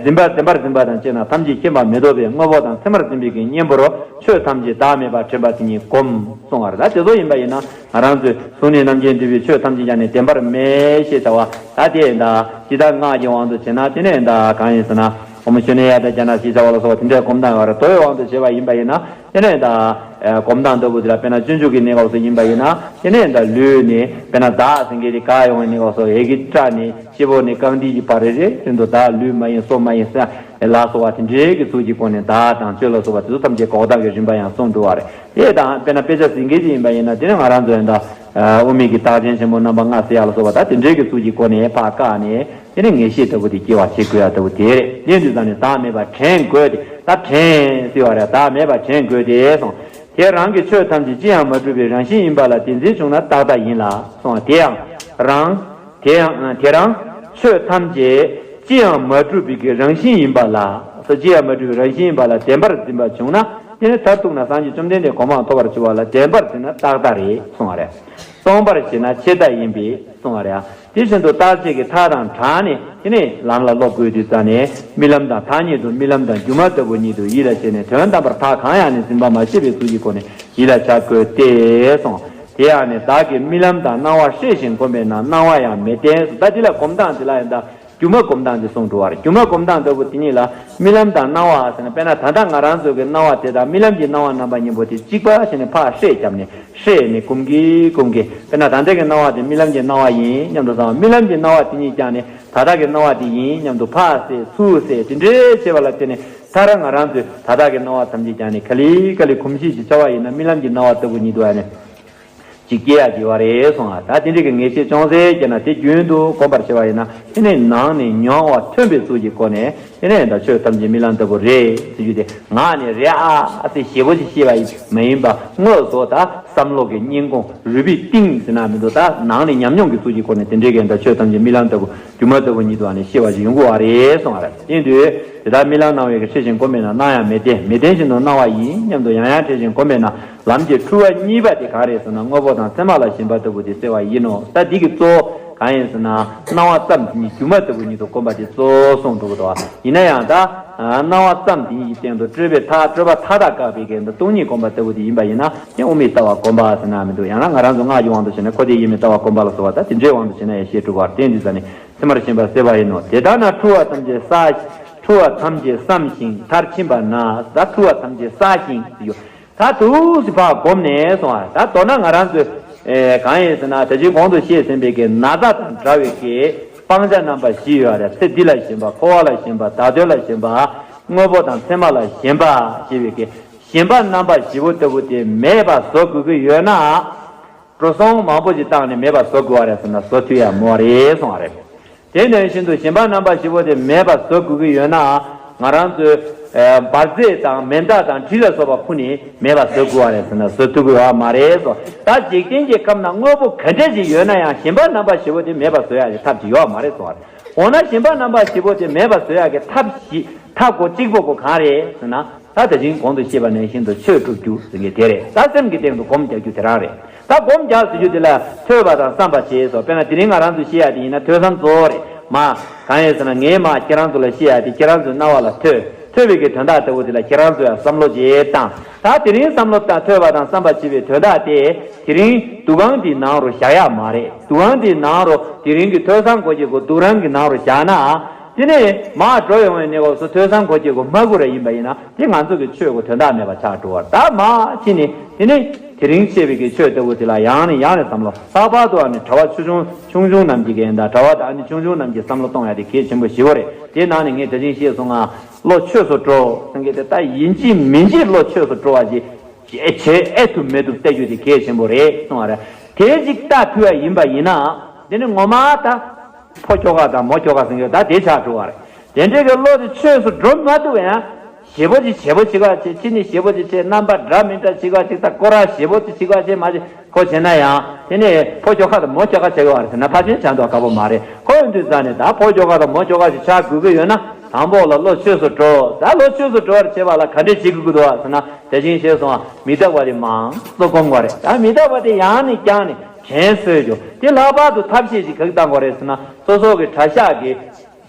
འཛིན་པ་བདེན་པར་འཛིན་པ་དང་བཅས་ན་ཐམས་ཅད་མཁྱེན་པ་མི་ལྡོག་པའི་དངོས་པོ་དང་མཚན་མར་འཛིན་པའི་གི་གཉེན་པོར་ཆོས་ཐམས་ཅད་བདག་མེད་པར་དྲན་པ་དེ་ཉིད་སྒོམ་གསུང་བ་རེད། ད་དེ་ཚོ་ཡིན་པ་ཡིན་ན་ང་རང་ཚོས་གཟུགས་ནས་རྣམ་མཁྱེན་འདུས་པའི་ཆོས་ཐམས་ཅད་ཀྱང་ནི་བདེན་པར་མེད་ཞེས་བྱ་བ་ད་དེ་ཡིན་ད་ཇི་ལྟར་སྔགས་ཀྱི་དབང་དུ་བྱས་ན་དེ་ནས་ཡིན་ད་གང་ཡིན་ཟེར་ན་ཨོཾ་ཤུ་ནི་ཡ་ཏ་ཛྙཱ་ན་ཞེས་བྱ་བ་ལ་སོགས་པ་དེ་འདྲའི་སྒོམ་སྟངས་ཡོད་རེད། མདོ་ཡི་དབང་དུ་བྱས་པ་ཡིན་པ་ཡིན་ན། དེ་ནས་ད་སྒོམ་སྟངས་ལྟ་བུ་དེ་ལ་དཔེར་ན་སྤྱོད་འཇུག་གི་གནས་སྐབས་སུ་ཡིན་པ་ཡིན་ན་དེ་ནས་ད་ལུས་ནི་དཔེར་ན་བདག་ཟེར་མཁན་དེ་ག་ཡོང་བའི་གནས་སྐབས་སུ་ཡི་གེ་སྐྲ་ནི་སྤྱི་བོ་ནི་རྐང་མཐིལ་གྱི་བར་རེ་རེ་བཞིན་དུ་བདག་ལུས་མ་ཡིན་སྲོག་མ་ཡིན་ཟེར་ལ་སོགས་པ་དེ་འདྲའི་གི་ཚུལ་གྱི་སྒོ་ནས་བདག་དང་ཆོས་ལ་སོགས་པ་དེ་ཚོ་ཐམས་ཅད་འགོག་བདག་གི་རིམ་པ་ཡང་གསུངས་འགྲོ་བ་རེད། དེ་དང་དཔེར་ན་དཔེ་ཆ་ཟིན་མཁན་ཅིག་ཡིན་པ་ཡིན་ན་དེ་ནི་ང་རང་ཚོ་ཡང་ད་དབུ་མའི་གི་རྟགས་ཅན་ཆེན་པོ་རྣམ་པ་ལྔ་ཟེར་ཡ་ལ་སོགས་པ་ད་དེ་འདྲའི་གི་ཚུལ་གྱི་སྒོ་ནས་ཕར་བཀག་ནས། དེ་ནི་ངེས་ཤེས་ལྟ་བུ་དེ་སྐྱེ་བར་བྱེད་དགོས་ཡ་ལྟ་བུ་དེ་རེད། དེ་དུས་ཙང་ནས་བདག་མེད་པར་དྲན་དགོས་ཏེ་ད་དྲན་ཟེར་བ་རེད། བདག་མེད་པར་དྲན་དགོས་ཏེ་གསུངས། དེ་རང་གི་ཆོས་ཐམས་ཅད་ཅི་ཡང་མ་གྲུབ་པའི་རང་བཞིན་ཡིན་པ་ལ་དེ་འཛིན་བྱུང་ན་རྟག་མཐའ་ཡིན་ལ་གསུངས། དེ་ཡང་རང་དེ་ཡང་དེ་རང་ཆོས་ཐམས་ཅད་ཅི་ཡང་མ་གྲུབ་པའི་གི་རང་བཞིན་ཡིན་པ་ལ་སོ་ཅི་ཡང་མ་གྲུབ་པའི་རང་བཞིན་ཡིན་པ་ལ་བདེན་པར་འཛིན་པ་བྱུང་ན་དེ་ནི་མཐར་ཐུག་ན་སངས་རྒྱས་བཅོམ་ལྡན་འདས་གོ་འཕང་ཐོབ་པར་འགྱུར་བ་ལ་བདེན་པར་འཛིན་ན་རྟག་མཐའ་རེད་གསུངས་པ་རེད། སྟོང་པར་ཤེས་ན་ཆད་མཐའ་ཡིན་པས་གསུངས་པ་རེད། དེ་བཞིན་དུ་རྟག་ཆད་ཀྱི་མཐའ་དང་བྲལ་ནས་དེ་ནས་ལམ་ལ་སློབ་དགོས་དུས་ཙང་ནས་རྨི་ལམ་དང་ཐ་སྙད་དུ་རྨི་ལམ་དང་སྒྱུ་མ་ལྟ་བུ་ཉིད་དུ་ཡིད་ལ་བྱས་ནས་དོན་དམ་པར་མཐའ་གང་ཡང་ནས་འཛིན་པ་མ་སྐྱེས་པའི་ཚུལ་གྱི་སྒོ་ནས་ཡིད་ལ་བྱ་དགོས་ཏེ་གསུངས། དེ་ཡང་ནི་བདག་གིས་རྨི་ལམ་དང་སྣང་བ་ཤེས་ཤིང་གོམས་པས་ན་སྣང་བ་ཡང་མི་བརྟན་ཟེར། ད་འདི་ལ་སྒོམ་སྟངས་འདི་ལ་ཡང་ད་སྒྱུ་མ་སྒོམ་སྟངས་འདི་གསུངས་འགྲོ་བ་རེད། སྒྱུ་མ་སྒོམ་སྟངས་ལྟ་བུ་དེ་ཉིད་ལ་རྨི་ལམ་དང་སྣང་བ་ཟེར་ན་དཔེར་ན་ད་ལྟ་ང་རང་ཚོ་གི་སྣང་བ་དེ་དང་རྨི་ལམ་གྱི་སྣང་བ་རྣམ་པ་གཉིས་པོ་དེ་གཅིག་པ་བྱས་ནས་ཕར་ཧྲེ་བརྒྱབ་ནས། ཧྲེ་ནི་ཀུམ་ཀི་ཀུམ་ཀི། དཔེར་ན་ད་ལྟ་གི་སྣང་བ་དེ་རྨི་ལམ་གྱི་སྣང་བ་ཡིན་སྙམ་དུ་བསམ་པ། རྨི་ལམ་གྱི་སྣང་བ་དེ་ཉིད་ཀྱང་ནི་ད་ལྟ་གི་སྣང་བ་དེ་ཡིན་སྙམ་དུ་ཕར་བསྲེ་ཚུར་བསྲེ་དེ་འདྲའི་བྱེད་པ་ལ་བརྟེན་ནས་མཐར་ང་རང་ཚོའི་ད་ལྟ་གི་སྣང་བ་ཐམས་ཅད་ཀྱང་ནི་ག་ལེ་ག་ལེ་གོམས་གཤིས་ཀྱི་ཆ་བ་ཡིན་ན་རྨི་ལམ་གྱི་སྣང་བ་ལྟ་བུ་ཉིད་དུ་ཨ་ནི་ཅིག་སྐྱེ་ཡ་གི་བ་རེད་གསུངས་ཨ། ད་དེ་འདྲའི་གི་ངེས་ཤེས་ཅུང་ཟད་སྐྱེས་ན་དེ་རྒྱུན་དུ་གོམས་པར་བྱེད་པ་ཡིན་ན་དེ་ནི་ནང་ནས་མྱོང་བ་ཐོན་པའི་ཚུལ་གྱི་སྒོ་ནས། དེ་ནས་ད་ཆོས་ཐམས་ཅད་རྨི་ལམ་ལྟ་བུ་རེད་ཟེར་རྒྱུ་དེ་ངག་ནས་རེད་ཨ་ཟེར་ཞེ་པོ་ཅིག་བཤད་པ་མ་ཡིན་པ་དངོས་སུ་ད་བསམ་བློ་གི་སྙིང་ཁོང་རུས་པའི་གཏིང་ཟེར་ན་མི་འདུག་ད་ནང་ནས་ཉམས་མྱོང་གི་ཚུལ་གྱི་སྒོ་ནས་དེ་འདྲའི་གི་ད་ཆོས་ཐམས་ཅད་རྨི་ལམ་ལྟ་བུ་སྒྱུ་མ་ལྟ་བུ་ཉིད་དུ་ཨ་ནི་ཤེས་པ་ཞིག་ཡོང་གི་བ་རེད་གསུངས་པ་རེད། དེ་དུས་དེ་དག་རྨི་ལམ་སྣང་བའི་གི་ཤེས་བཞིན་གོམས་པས་ན་སྣང་ཡང་མི་བརྟན། མི་བརྟན་བཞིན་དུ་སྣང་བ་ཡིན་སྙམ་དུ་ཡང་ཡང་ཧྲེ་བཞིན་གོམས་པས་ན་ལམ་གྱི་འཁྲུལ་བ་གཉིས་པ་དེ་གང་རེད་ཟེར་ན་དངོས་པོ་དང་མཚན་མ་ལ་ཞེན་པ་ལྟ་བུ་དེ་སེལ་བ་ཡིན་ནོ། ད་འདི་གི་གཙོ་བོ་གང་ཡིན་ཟེར་ན་སྣང་བ་ཙམ་དེ་ཉིད་སྒྱུ་མ་ལྟ་བུ་ཉིད་དུ་བསྒོམ་པ་དེ་གཙོ་བོ་གསུངས་འགྲོ་གི་འདུག་ཡིན་ན་ཡང་ད་སྣང་བ་ཙམ་དེ་ཉིད་ཀྱི་སྟེང་དུ་སྤྲོས་པའི་མཐའ་སྤྲོས་པ་མཐའ་དག་བཀག་པའི་གི་སྟོང་ཉིད་བསྒོམ་པ་ལྟ་བུ་དེ་ཡིན་པ་ཡིན་ན་དེ་དབུ་མའི་ལྟ་བ་སྒོམ་པ་ཟེར་ན་མི་འདུག་ཡང་ན་ང་རང་ཚོ་སྔགས་ཀྱི་དབང་དུ་བྱས་ན་ཁོ་དེ་དབུ་མའི་ལྟ་བ་སྒོམ་པ་ལ་སོགས་པ་ད་དེ་འདྲའི་དབང་དུ་བྱས་ན་ཡང་ཤེས་གྲུབ་པར་བསྟན་འདི་ཟ་ནི། མཚན་མར་ཞེན་པ་སེལ་བ་ཡིན་ནོ། དེ་ལྟར་ན་འཁྲུལ་བ་ཐམས་ཅད་བསལ། འཁྲུལ་བ་ཐམས་ཅད་བསམ་ཞིང་མཐར་ཕྱིན་པ་ན། ད་འཁྲུལ་བ་ཐམས་ཅད་བསལ་ཞིང་ཟེར་ཡོད། ད་དུས་སུ་ཕར་བསྒོམས་ནས་སོང་བ། ད་མདོར་ན་ང་རང་ཚོས་ཨེ་གང་ཡིན་ཟེར་ན་ད་ཅིག་གོང་དུ་བཤད་ཟིན་པའི་གི་ན་ཚ་དང་འདྲ་བའི་གི་སྤང་བྱ་རྣམ་པ་བཞི་ཡོད་རེད། ཚེ་འདི་ལ་ཞེན་པ། འཁོར་བ་ལ་ཞེན་པ། བདག་དོན་ལ་ཞེན་པ། དངོས་པོ་དང་མཚན་མ་ལ་ཞེན་པ་ཞེས་པའི་གི་ཞེན་པ་རྣམ་པ་བཞི་པོ་ལྟ་བུ་དེ་མེད་པ་བཟོ་དགོས་ཀྱི་ཡོད་ན། འགྲོ་སོང་མང་པོ་ཞིག་བཏང་ནས་མེད་པ་བཟོ་དགོས་བ་རེད་ཟེར་ན་བཟོ་ཐུབ་ཡ་མོ་རེད་གསུངས་བ་རེད། དེ་ནང་བཞིན་དུ་ཞེན་པ་རྣམ་པ་བཞི་པོ་དེ་མེད་པ་བཟོ་དགོས་ཀྱི་ཡོད་ན། ང་རང་ཚོས་ཨ་འབར་རྫས་དང་མེ་མདའ་དང་གྲི་ལ་སོགས་པ་ཁུར་ནས་མེད་པ་བཟོ་དགོས་བ་རེད་ཟེར་ན་བཟོ་ཐུབ་ཀྱི་ཡོད་མ་རེད་གསུངས། ད་འཇིག་རྟེན་གྱི་ཁམས་ན་དངོས་པོ་ག་འདྲ་ཞིག་ཡོད་ན་ཡང་ཞེན་པ་རྣམ་པ་བཞི་པོ་དེ་མེད་པ་བཟོ་ཡ་གི་ཐབས་ཅིག་ཡོད་མ་རེད་གསུངས་བ་རེད། འོ་ན་ཞེན་པ་རྣམ་པ་བཞི་པོ་དེ་མེད་པ་བཟོ་ཡ་གི་ཐབས་ཤིག་ཐབས་གོ་གཅིག་པོ་གོ་གང་རེད་ཟེར་ན། ད་ད་ཅིང་གོང་དུ་བཤད་པ་ནང་བཞིན་དུ་ཆོས་སྒྲུབ་རྒྱུ་ཟེར་མཁན་དེ་རེད། ད་སེམས་ཀྱི་སྟེང་དུ་སྒོམ་རྒྱག་རྒྱུ་དེ་རང་རེད། ད་སྒོམ་རྒྱག་ཟེར་རྒྱུ་དེ་ལ་ཐོས་པ་དང་བསམ་པ་བྱེད་སོགས། དཔེར་ན་དེ་རིང་ང་རང་ཚོ་བཤད་ཡ་དེ་ཡིན་ན་ཐོས་བསམ་གཙོ་བོ་རེད། མ་གང་ཡིན་ཟེར་ན་ངས་མ་ཁྱེད་རང་ཚོ་ལ་བཤད་ཡ་དེ་ཁྱེད་རང་ཚོའི་རྣ་བ་ལ་ཐོས། ཐོས་པའི་གི་དོན་དག་ལྟ་བུ་དེ་ལ་ཁྱེད་རང་ཚོ་ཡང་བསམ་བློ་བྱེད་དང་། ད་དེ་རིང་བསམ་བློ་བཏང་ཐོས་པ་དང་བསམ་པ་བྱེད་པའི་དོན་དག་དེ་དེ་རིང་འདུ་ཁང་འདིའི་ནང་རུ་བཞག་ཡ་མ་རེད། འདུ་ཁང་འདིའི་ནང་རུ་དེ་རིང་གི་ཐོས་བསམ་གོ་རྒྱུ་གོ་འདུ་ཁང་གི་ནང་རུ་བཞག་ན། དེ་ནས་མར་འགྲོ་ཡོང་བའི་གནས་སྐབས་སུ་ཐོས་བསམ་གོ་རྒྱུ་གོ་མ་གོ་ར་ཡིན་པ་ཡིན་ན། དེ་ང་ཚོ་གི་ཆོས་ཀྱི་དོན་དག་མེད་པ་ཆགས་འགྲོ་བར། ད་མ་ཕྱི་ནས་དེ་ནི་དེ་རིང་བཤད་པའི་གི་ཆོས་ལྟ་བུ་དེ་ལ་ཡང་ནས་ཡང་ནས་བསམ་བློ། ལྷག་པར་དུ་ཨ་ནི་གྲྭ་བ་ཆུང་ཆུང་ཆུང་ཆུང་རྣམས་ཀྱི་གི་ཡིན་ད། གྲྭ་བ་དང་ཨ་ནི་ཆུང་ཆུང་རྣམས་ཀྱིས་བསམ་བློ་གཏོང་ཡ་དེ་གལ་ཆེན་པོ་ཞེ་པོ་རེད། དེ་ནང་ནས་ངས་ད་ཅིང་བཤད་སོང་ང་ བློ་ཆོས་སུ་འགྲོ་ཟེར་མཁན་དེ་ད་ཡིན་གཅིག་མིན་གཅིག་བློ་ཆོས་སུ་འགྲོ་བ་ཞིག་བྱེད་ཨེ་ཐུབ་མི་ཐུབ་བལྟ་རྒྱུ་དེ་གལ་ཆེན་པོ་རེད་གསུང་བ་རེད། དེ་ཅིག་བལྟ་ཐུབ་པ་ཡིན་པ་ཡིན་ན་དེ་ནི་ངོ་མ་ད་ཕོ་ཁྱོ་ག་དང་མོ་ཁྱོ་ག་ཟེར་མཁན་ད་དེ་ཆགས་འགྲོ་བ་རེད། དེ་འདྲའི་གི་བློ་དེ་ཆོས་སུ་འགྲོ་མ་ཐུབ་ཡང་། ཞེ་པོ་ཅིག་ཞེ་པོ་ཅིག་ག་ཅིག་ཅི་ནི་ཞེ་པོ་ཅིག་ཅེ་རྣམ་པ་འདྲ་མི་འདྲ་ཅིག་ག་ཅིག་ད་སྐོར་ར་ཞེ་པོ་ཅིག་ཅིག་ག་ཅིག་མ་ཅིག་ཁོ་བྱས་ན་ཡང་དེ་ནི་ཕོ་ཁྱོ་ག་དང་མོ་ཁྱོ་ག་བྱེད་དགོས་པ་རེད་ཟེར་ན་ཕལ་ཆེར་ཆགས་མདོག་ཁ་པོ་མ་རེད། ཁོ་ཡིན་དུས་ཙང་ནས་ད་ཕོ་ཁྱོ་ག་དང་མོ་ཁྱོ་ག་ཅིག་ཆགས་དགོས་ཀྱི་ཡོད་ན་དང་པོ་ལ་བློ་ཆོས་སུ་འགྲོ། ད་བློ་ཆོས་སུ་འགྲོ་བར་བྱེད་པ་ལ་ག་འདྲས་བྱེད་དགོས་ཀྱི་འདུག་ཟེར་ན་དེ་བཞིན་གཤེགས་སོང་བ་མི་རྟག་པ་དེ་མང་གཙོ་སྒོམ་དགོས་རེད། ད་མི་རྟག་པ་དེ་ཡང་ནས་བསྐྱངས་ནས་དྲན་གསོས་རྒྱུ་དེ་ལྷག་པར་དུ་ཐབས་ཤེས་ཅིག་ག་གི་བཏང་དགོས་རེད་ཟེར་ན་སོ་སོ་གི་གྲྭ་ཤག་གི་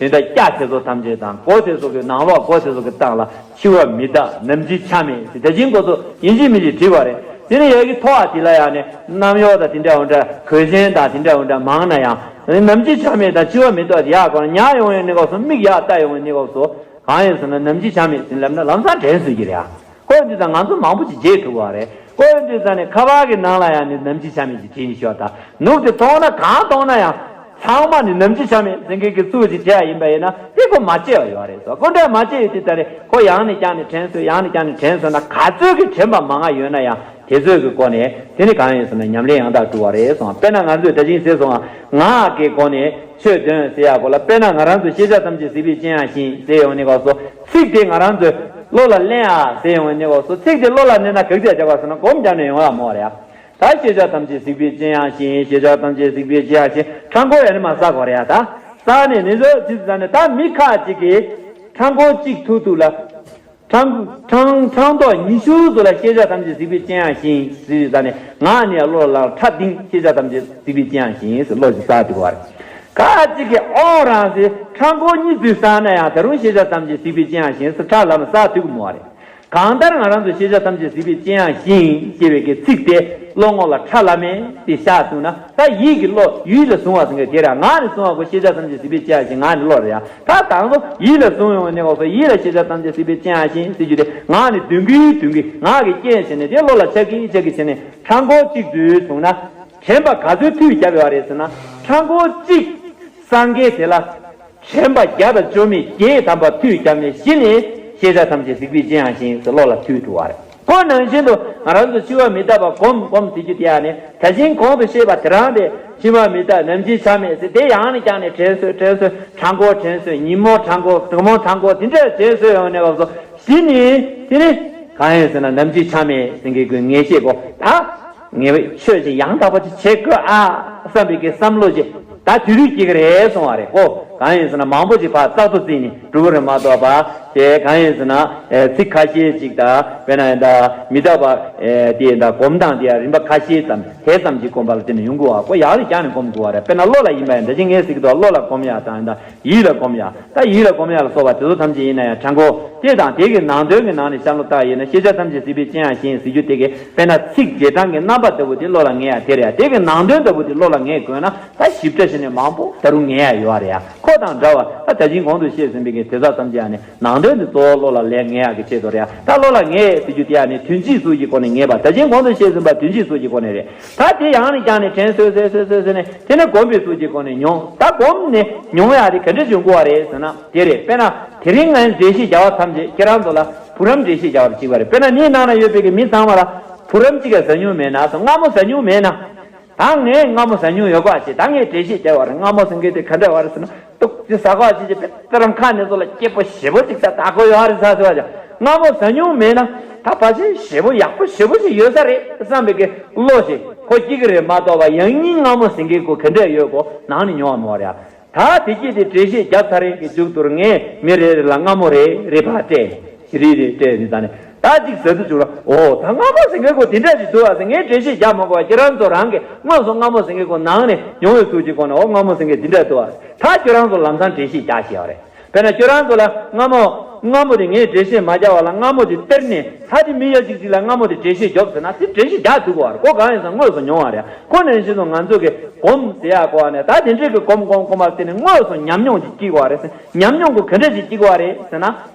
དེ་འདྲ་སྐྱ་དེ་ཚོ་ཐམས་ཅད་དང་སྒོ་དེ་ཚོ་གི་ནང་ལོགས་སྒོ་དེ་ཚོ་གི་སྟེང་ལ་འཆི་བ་མི་རྟག་ནམ་འཆི་ཆ་མེད་ཟེར་དེ་བཞིན་སྐོར་ཚོ་ཡིན་གཅིག་མིན་གཅིག་བྲིས་པ་རེད། དེ་ནི་ཡ་གི་ཐོག་དེ་ལ་ཡང་ནི་གནམ་འོག་དང་དེ་འདྲ་འོ་འདྲ་གོས་ཆེན་དང་དེ་འདྲ་འོ་འདྲ་མང་ན་ཡང་ནམ་འཆི་ཆ་མེད་དང་འཆི་བ་མི་རྟག་དེ་ཡག་གོ་ན་ཉལ་ཡོང་བའི་གནས་སྐབས་སུ་མིག་ཡར་ལྟ་ཡོང་བའི་གནས་སྐབས་སུ་གང་ཡིན་ཟེར་ན་ནམ་འཆི་ཆ་མེད་ཟེར་ལབ་ན་ལམ་སང་དྲན་གསོས་ཀྱི་རེད་ཨ། ཁོ་འདི་ཙང་ང་ཚོ་མང་པོ་ཅིག་བརྗེད་ཐུབ་པ་རེད། ཁོ་འདི་ཙང་ནས་ཁ་པར་གྱི་ནང་ལ་ཡང་ནི་ནམ་འཆི་ཆ་མེད་ཅིག་བྲིས་ནས་ཤོག་ད་ནུབ་དེ་མཐོང་ན་གང་མཐོང་ན་ཡང་ཚང་མ་ནི་ནམ་འཆི་ཆ་མེད་ཟེར་མཁན་གྱི་ཚུལ་ཅིག་བྲིས་ཡ་ཡིན་པ་ཡིན་ན་དེ་ཁོ་མ་བརྗེད་པ་ཡོད་རེད་ཟེར། ཁོ་འདྲ་མ་བརྗེད་ཡོད་དུས་ད་རེད་ཁོ་ཡང་ནས་བསྐྱར་ནས་དྲན་གསོས་ཡང་ནས་བསྐྱར་ནས་དྲན་གསོས་ན་ག་ཚོད་ཀྱི་དྲན་པ་མང་ང་ཡོད་ན་ཡང་དེ་ཚོད་ཀྱི་སྒོ་ནས་དེ་ནི་གང་ཡིན་ཟེར་ན་ཉམས་ལེན་ཡང་དག་སྒྲུབ་པ་རེད་གསུངས། དཔེར་ན་ང་ཚོས་ད་ཅིང་ཟེར་སོང་ང་ངག་གི་སྒོ་ནས། ཆོས་སྟོན་ཟེར་ཡག་གོ་ལ་དཔེར་ན་ང་རང་ཚོ་ཤེས་བྱ་ཐམས་ཅད་གཟིགས་པའི་སྤྱན་དབྱངས་བཞིན་ཟེར་ཡོང་ནི་སྐབས་སུ་ཚིག་དེ་ང་རང་ཚོའི་བློ་ལ་ལེན་ཨ་ཟེར་ཡོང་ནི་སྐབས་སུ་ཚིག་དེ་བློ་ལ་གནས་ན་ག་རེ་བྱ་བ་ཟེར་ན་སྒོམ་རྒྱག་ནས་ཡོང་ཡག་མོ་རེད་ཨ། ད་ཤེས་བྱ་ཐམས་ཅད་གཟིགས་པའི་སྤྱན་དབྱངས་བཞིན་ཤེས་བྱ་ཐམས་ཅད་གཟིགས་པའི་སྤྱན་དབྱངས་བཞིན་ཕྲང་སྒོ་ཡང་ནི་མ་ཟ་དགོས་རེད་ཨ། ད་ཟ་ནས་ནི་ཟོ་ཚིག་ཟ་ནས་ད་མི་ཁ་ཅིག་གིས་ཕྲང་སྒོ་གཅིག་ཐུག་ཐུག་ལ། ཕྲང་ཕྲང་ཕྲང་ཐོག་ཉི་ཤུ་ཙམ་ལ་ཤེས་བྱ་ཐམས་ཅད་གཟིགས་པའི་སྤྱན་དབྱངས་བཞིན་ཟེར་ཙང་ནས་ངག་ནས་བློ་ལ་ཁྲ་ལྡིང་ཤེས་བྱ་ཐམས་ཅད་གཟིགས་པའི་སྤྱན་དབྱངས་བཞིན་ཟེར་བློ་ཞིག་གསལ་འདུག་བར། ཁ་ཅིག་གིས་ཨོ་རང་ཟེར་ཕྲང་སྒོ་གཉིས་ཙམ་བསགས་ན་ཡང་ད་རུང་ཤེས་བྱ་ཐམས་ཅད་གཟིགས་པའི་སྤྱན་དབྱངས་བཞིན་ཟེར་ཁྲ་ལམ་གསལ་འདུག་མོ་བ་རེད། གང་ལྟར་ང་རང་ཚོ་ཤེས་བྱ་ཐམས་ཅད་གཟིགས་པའི་སྤྱན་དབྱངས་བཞིན་ཅེས་པའི་གི་ཚིག་དེ་བློ་ངོ་ལ་ཁྲ་ལམ་མེ་དེ་བཞག་ཐུབ་ན་ད་ཡིད་ཀྱི་བློ་ཡིད་ལ་བཟུང་བ་ཟེར་མཁན་དེ་རེད། ངག་ནས་བཟུང་བ་གོ་ཤེས་བྱ་ཐམས་ཅད་གཟིགས་པའི་སྤྱན་དབྱངས་བཞིན་ངག་ནས་བློ་རེད་ཡ། ད་དང་པོ་ཡིད་ལ་བཟུང་ཡོང་བའི་གནས་སྐབས་སུ་ཡིད་ལ་ཤེས་བྱ་ཐམས་ཅད་གཟིགས་པའི་སྤྱན་དབྱངས་བཞིན་ཟེར་རྒྱུ་དེ་ངག་ནས་འདོན་གྱིན་འདོན་གྱིན་ངག་གི་རྐྱེན་བྱས་ནས་དེ་བློ་ལ་ཆགས་ཀྱིན་ཆགས་ཀྱིན་བྱས་ནས་ཕྲང་སྒོ་གཅིག་ཏུ་བཟུང་ན་དྲན་པ་ག་ཚོད་མཐུད་བརྒྱབ་ཡོད་རེད་ཟེར་ན་ཕྲང་སྒོ་གཅིག་སངས་རྒྱས་དེ་ལ་དྲན་པ་བརྒྱ་དང་བཅུ་མེད་བརྒྱད་ཐམ་པ་མཐུད་བརྒྱབ་ནས་གཞི་ནས་ཤེས་བྱ་ཐམས་ཅད་གཟིགས་པའི་སྤྱན་དབྱངས་བཞིན་ཟེར་བློ་ལ་མཐུད་ཐུབ་པ་རེད། ཁོ་ནང་བཞིན་དུ་ང་རང་ཚོ་འཆི་བ་མི་རྟག་པ་སྒོམ་སྒོམ་ཟེར་རྒྱུ་དེ་ཡང་ནི་ད་ཕྱིན་གོང་དུ་བཤད་པ་དེ་རང་དེ་འཆི་བ་མི་རྟག་ནམ་འཆི་ཆ་མེད་ཟེར་དེ་ཡང་ནི་ཀྱང་ནི་དྲན་གསོས་དྲན་གསོས་ཕྲང་སྒོ་དྲན་གསོས་ཉིན་མོ་ཕྲང་སྒོ་དྲུག་མོ་ཕྲང་སྒོ་དེ་འདྲ་དྲན་གསོས་ཡོང་ནས་བབས་སོ་གཞི་ནི་དེ་ནི་གང་ཡིན་ཟེར་ན་ནམ་འཆི་ཆ་མེད་ཟེར་མཁན་གྱི་ངེས་ཤེས་གོ་ད། ངས་ཆོས་ཅིག་ཡང་དག་པ་ཅིག་བྱེད་དགོས་ཨ་བསམ་པའི་གི་བསམ་བློ་ཅིག་ད་དུས་དུས་སྐྱེ་གི་རེད་གསུང་བ་རེད་ཀོ། གང་ཡིན་ཟེར་ན་མང་པོ་ཅིག་ཕར་བཙག་འཐུ་བརྩིས་ནས་འགྲུབ་ཀྱི་རེད་མ་གཏོགས་པ་དེ་གང་ཡིན་ཟེར་ན་ཚིག་ཁ་ཤས་ཅིག་དང་དཔེར་ན་ཡིན་ད་མི་རྟག་པ་དེ་ཡིན་ད་སྒོམ་སྟངས་དེ་ཡང་རིམ་པ་ཁ་ཤས་ཙམ་དེ་ཙམ་ཅིག་སྒོམ་པ་ལ་བརྟེན་ནས་ཡོང་གི་བ་ཀོ། ཡག་ལ་རྒྱག་ནས་སྒོམ་དགོས་བ་རེད། དཔེར་ན་བློ་ལ་ཡིན་པ་ཡིན་ད་ཅི་ངས་ཟེར་གི་འདུག་བློ་ལ་སྒོམ་ཡག་དང་ཡིན་ད་ཡིད་ལ་སྒོམ་ཡག་ད་ཡིད་ལ་སྒོམ་ཡག་ལ་སོགས་པ་དེ་ཚོ་ཐམས་ཅད་ཡིན་ན་ཡང་དྲང་པོ་དེ་དང་དེ་གི་ནང་དོན་གྱི་ནང་ནས་བཤད་ལོ་བཏགས་ཡིན་ན་ཤེས་བྱ་ཐམས་ཅད་གཟིགས་པའི་སྤྱན་ཡང་ཞེན་ཟེར་རྒྱུ་དེ་གི་དཔེར་ན་ཚིག་རྗེས་འབྲང་གི་རྣམ་པ་ལྟ་བུ་དེ་བློ་ལ་ངེས་ཡ་དེ་རེད་ཡ། དེ་གི་ནང་དོན་ལྟ་བུ་དེ་བློ་ལ་ངེས་དགོས་ན་ད་ཞིབ་ཕྲ་ཞིག་ནས་མང་པོ་ད་རུང་ངེས་ཡ་ཡོད་རེད་ཡ། ཁོ་དང་འདྲ་བ་ད་ད་ཅིང་གོང་དུ་བཤད་ཟིན་པའི་གི་དེ་ཚོ་ཐམས་ཅད་ཡང་ནི་ནང་དོན་དེ་གཙོ་བོ་བློ་ལ་ལས་ངེས་ཡ་གི་ཆེད་དུ་རེད་ཡ། ད་བློ་ལ་ངེས་ཟེར་རྒྱུ་དེ་ཡང་ནི་དོན་སྤྱིའི་ཚུལ་གྱི་སྒོ་ནས་ངེས་པ་ད་ཅིང་གོང་དུ་བཤད་ཟིན་པ་དོན་སྤྱིའི་ཚུལ་གྱི་སྒོ་ནས་རེད། ད་དེ་ཡང་ནི་ཀྱང་ནི་དྲན་གསོས་གསོས་གསོས་གསོས་ནས་དེ་ནི་སྒོམ་པའི་ཚུལ་གྱི་སྒོ་ནས་མྱོང་། ད་སྒོམ་ནས་མྱོང་ཡ་དེ་ག་འདྲ་བྱུང་དགོས་བ་རེད་ཟེར་ན་དེ་རེད། དཔེར་ན་དེ་རིང་ངས་འགྲེལ་བཤད་རྒྱག་པ་ཐམས་ཅད་ཁྱེད་རང་ཚོ་ལ་བུ་རམ་འགྲེལ་བཤད་རྒྱག་པ་གཅིག་པ་རེད། དཔེར་ན་ངའི་ནང་ན་ཡོད་པའི་གི་མི་ཚང་མ་ལ་བུ་རམ་གཅིག་ག་ཟ་མྱོང་མེད་ན་སོ་མངར་མོ་ཟ་མྱོང་མེད་ན། ད་ངས་མངར་མོ་ཟ་མྱོང་ཡོད་ག་ཅེས་ད་ངས་འགྲེལ་བཤད་རྒྱག་པ་རེད། མངར་མོ་ཟ་མཁན་དེ་ག་འདྲ་བ་རེད་ཟེར་ན། ཏོག་ཙི་ཟ་ག་ཅེས་ཀྱི་དཔེ་ད་རང་ཁ་ནས་ཚོ་ལ་སྐྱེས་པོ་ཞེ་པོ་ཅིག་ད་ད་ཁོ་ཡོད་རེད་ཟ་ཟེར་བ་ཅང་མངར་མོ་ཟ་མྱོང་མེད་ན་ད་ཕལ་ཆེར་ཞེ་པོ་ཡག་པོ་ཞེ་པོ་ཞིག་ཡོད་ས་རེད་བསམ་པའི་གི་བློ་ཞིག་ཁོ་སྐྱེ་གི་རེད་མ་གཏོགས་པ་ཡང་སྙིང་མངར་མོ་ཟ་མཁན་ཁོ་ག་འདྲ་ཡོད་གོ་ནང་ནས་མྱོང་བ་མ་རེད། ད་དེ་སྐྱེས་དེ་འགྲེལ་བཤད་རྒྱབ་ཚར་རེད་གི་མཇུག་ཏུ་ངས་མི་རེ་རེ་ལ་མངར་མོ་རེ་རེ་ཕར་སྤྲད་ནས་རེ་རེ་སྤྲད་ནས་ད་ནས། ད་ཅིག་ཟེར་དུ་བྱུང་ལ། འོ་ད་མངར་མོ་ཟ་མཁན་ཁོ་དེ་འདྲ་ཞིག་འདུག་བ་ཟེར་ངས་འགྲེལ་བཤད་རྒྱག་མ་དགོས་པ་ཁྱེད་རང་ཚོ་རང་གིས་དངོས་སུ་མངར་མོ་ཟ་མཁན་ཁོ་ནང་ནས་མྱོང་བའི་ཚུལ་གྱིས་ཁོ་ན་འོ་མངར་མོ་ཟ་མཁན་དེ་འདྲ་འདུག་བ། ད་ཁྱེད་རང་ཚོ་ལམ་སང་འགྲེལ་བཤད་རྒྱག་ཤེས་པ་རེད། དཔེར་ན་ཁྱེད་རང་ཚོ་ལ་མངར་མོ་མངར་མོ་དེ་ངས་འགྲེལ་བཤད་མ་རྒྱག་པ་ལ་མངར་མོ་དེ་སྟེར་ནས་ད་དེ་མི་ཡ་གཅིག་གཅིག་ལ་མངར་མོ་དེ་འགྲེལ་བཤད་རྒྱོབ་ཟེར་ན་དེ་འགྲེལ་བཤད་རྒྱག་ཐུབ་དགོས་བ་རེད། ཁོ་གང་ཡིན་ཟེར་དངོས་སུ་མྱོང་བ་རེད། ཁོ་ནང་བཞིན་དུ་ང་ཚོ་གི་སྒོམ་ཟེར་ཡག་གོ་བ་ནས་ད་དེ་འདྲའི་གི་སྒོམ་སྒོམ་སྒོམ་པ་དེ་ནས་དངོས་སུ་ཉམས་མྱོང་ཅིག་སྐྱེ་དགོས་བ་རེད་ཟེར། ཉམས་མྱོང་གི་ག་འདྲ་ཞིག་སྐྱེ་དགོས་བ་རེད་ཟེར་ན།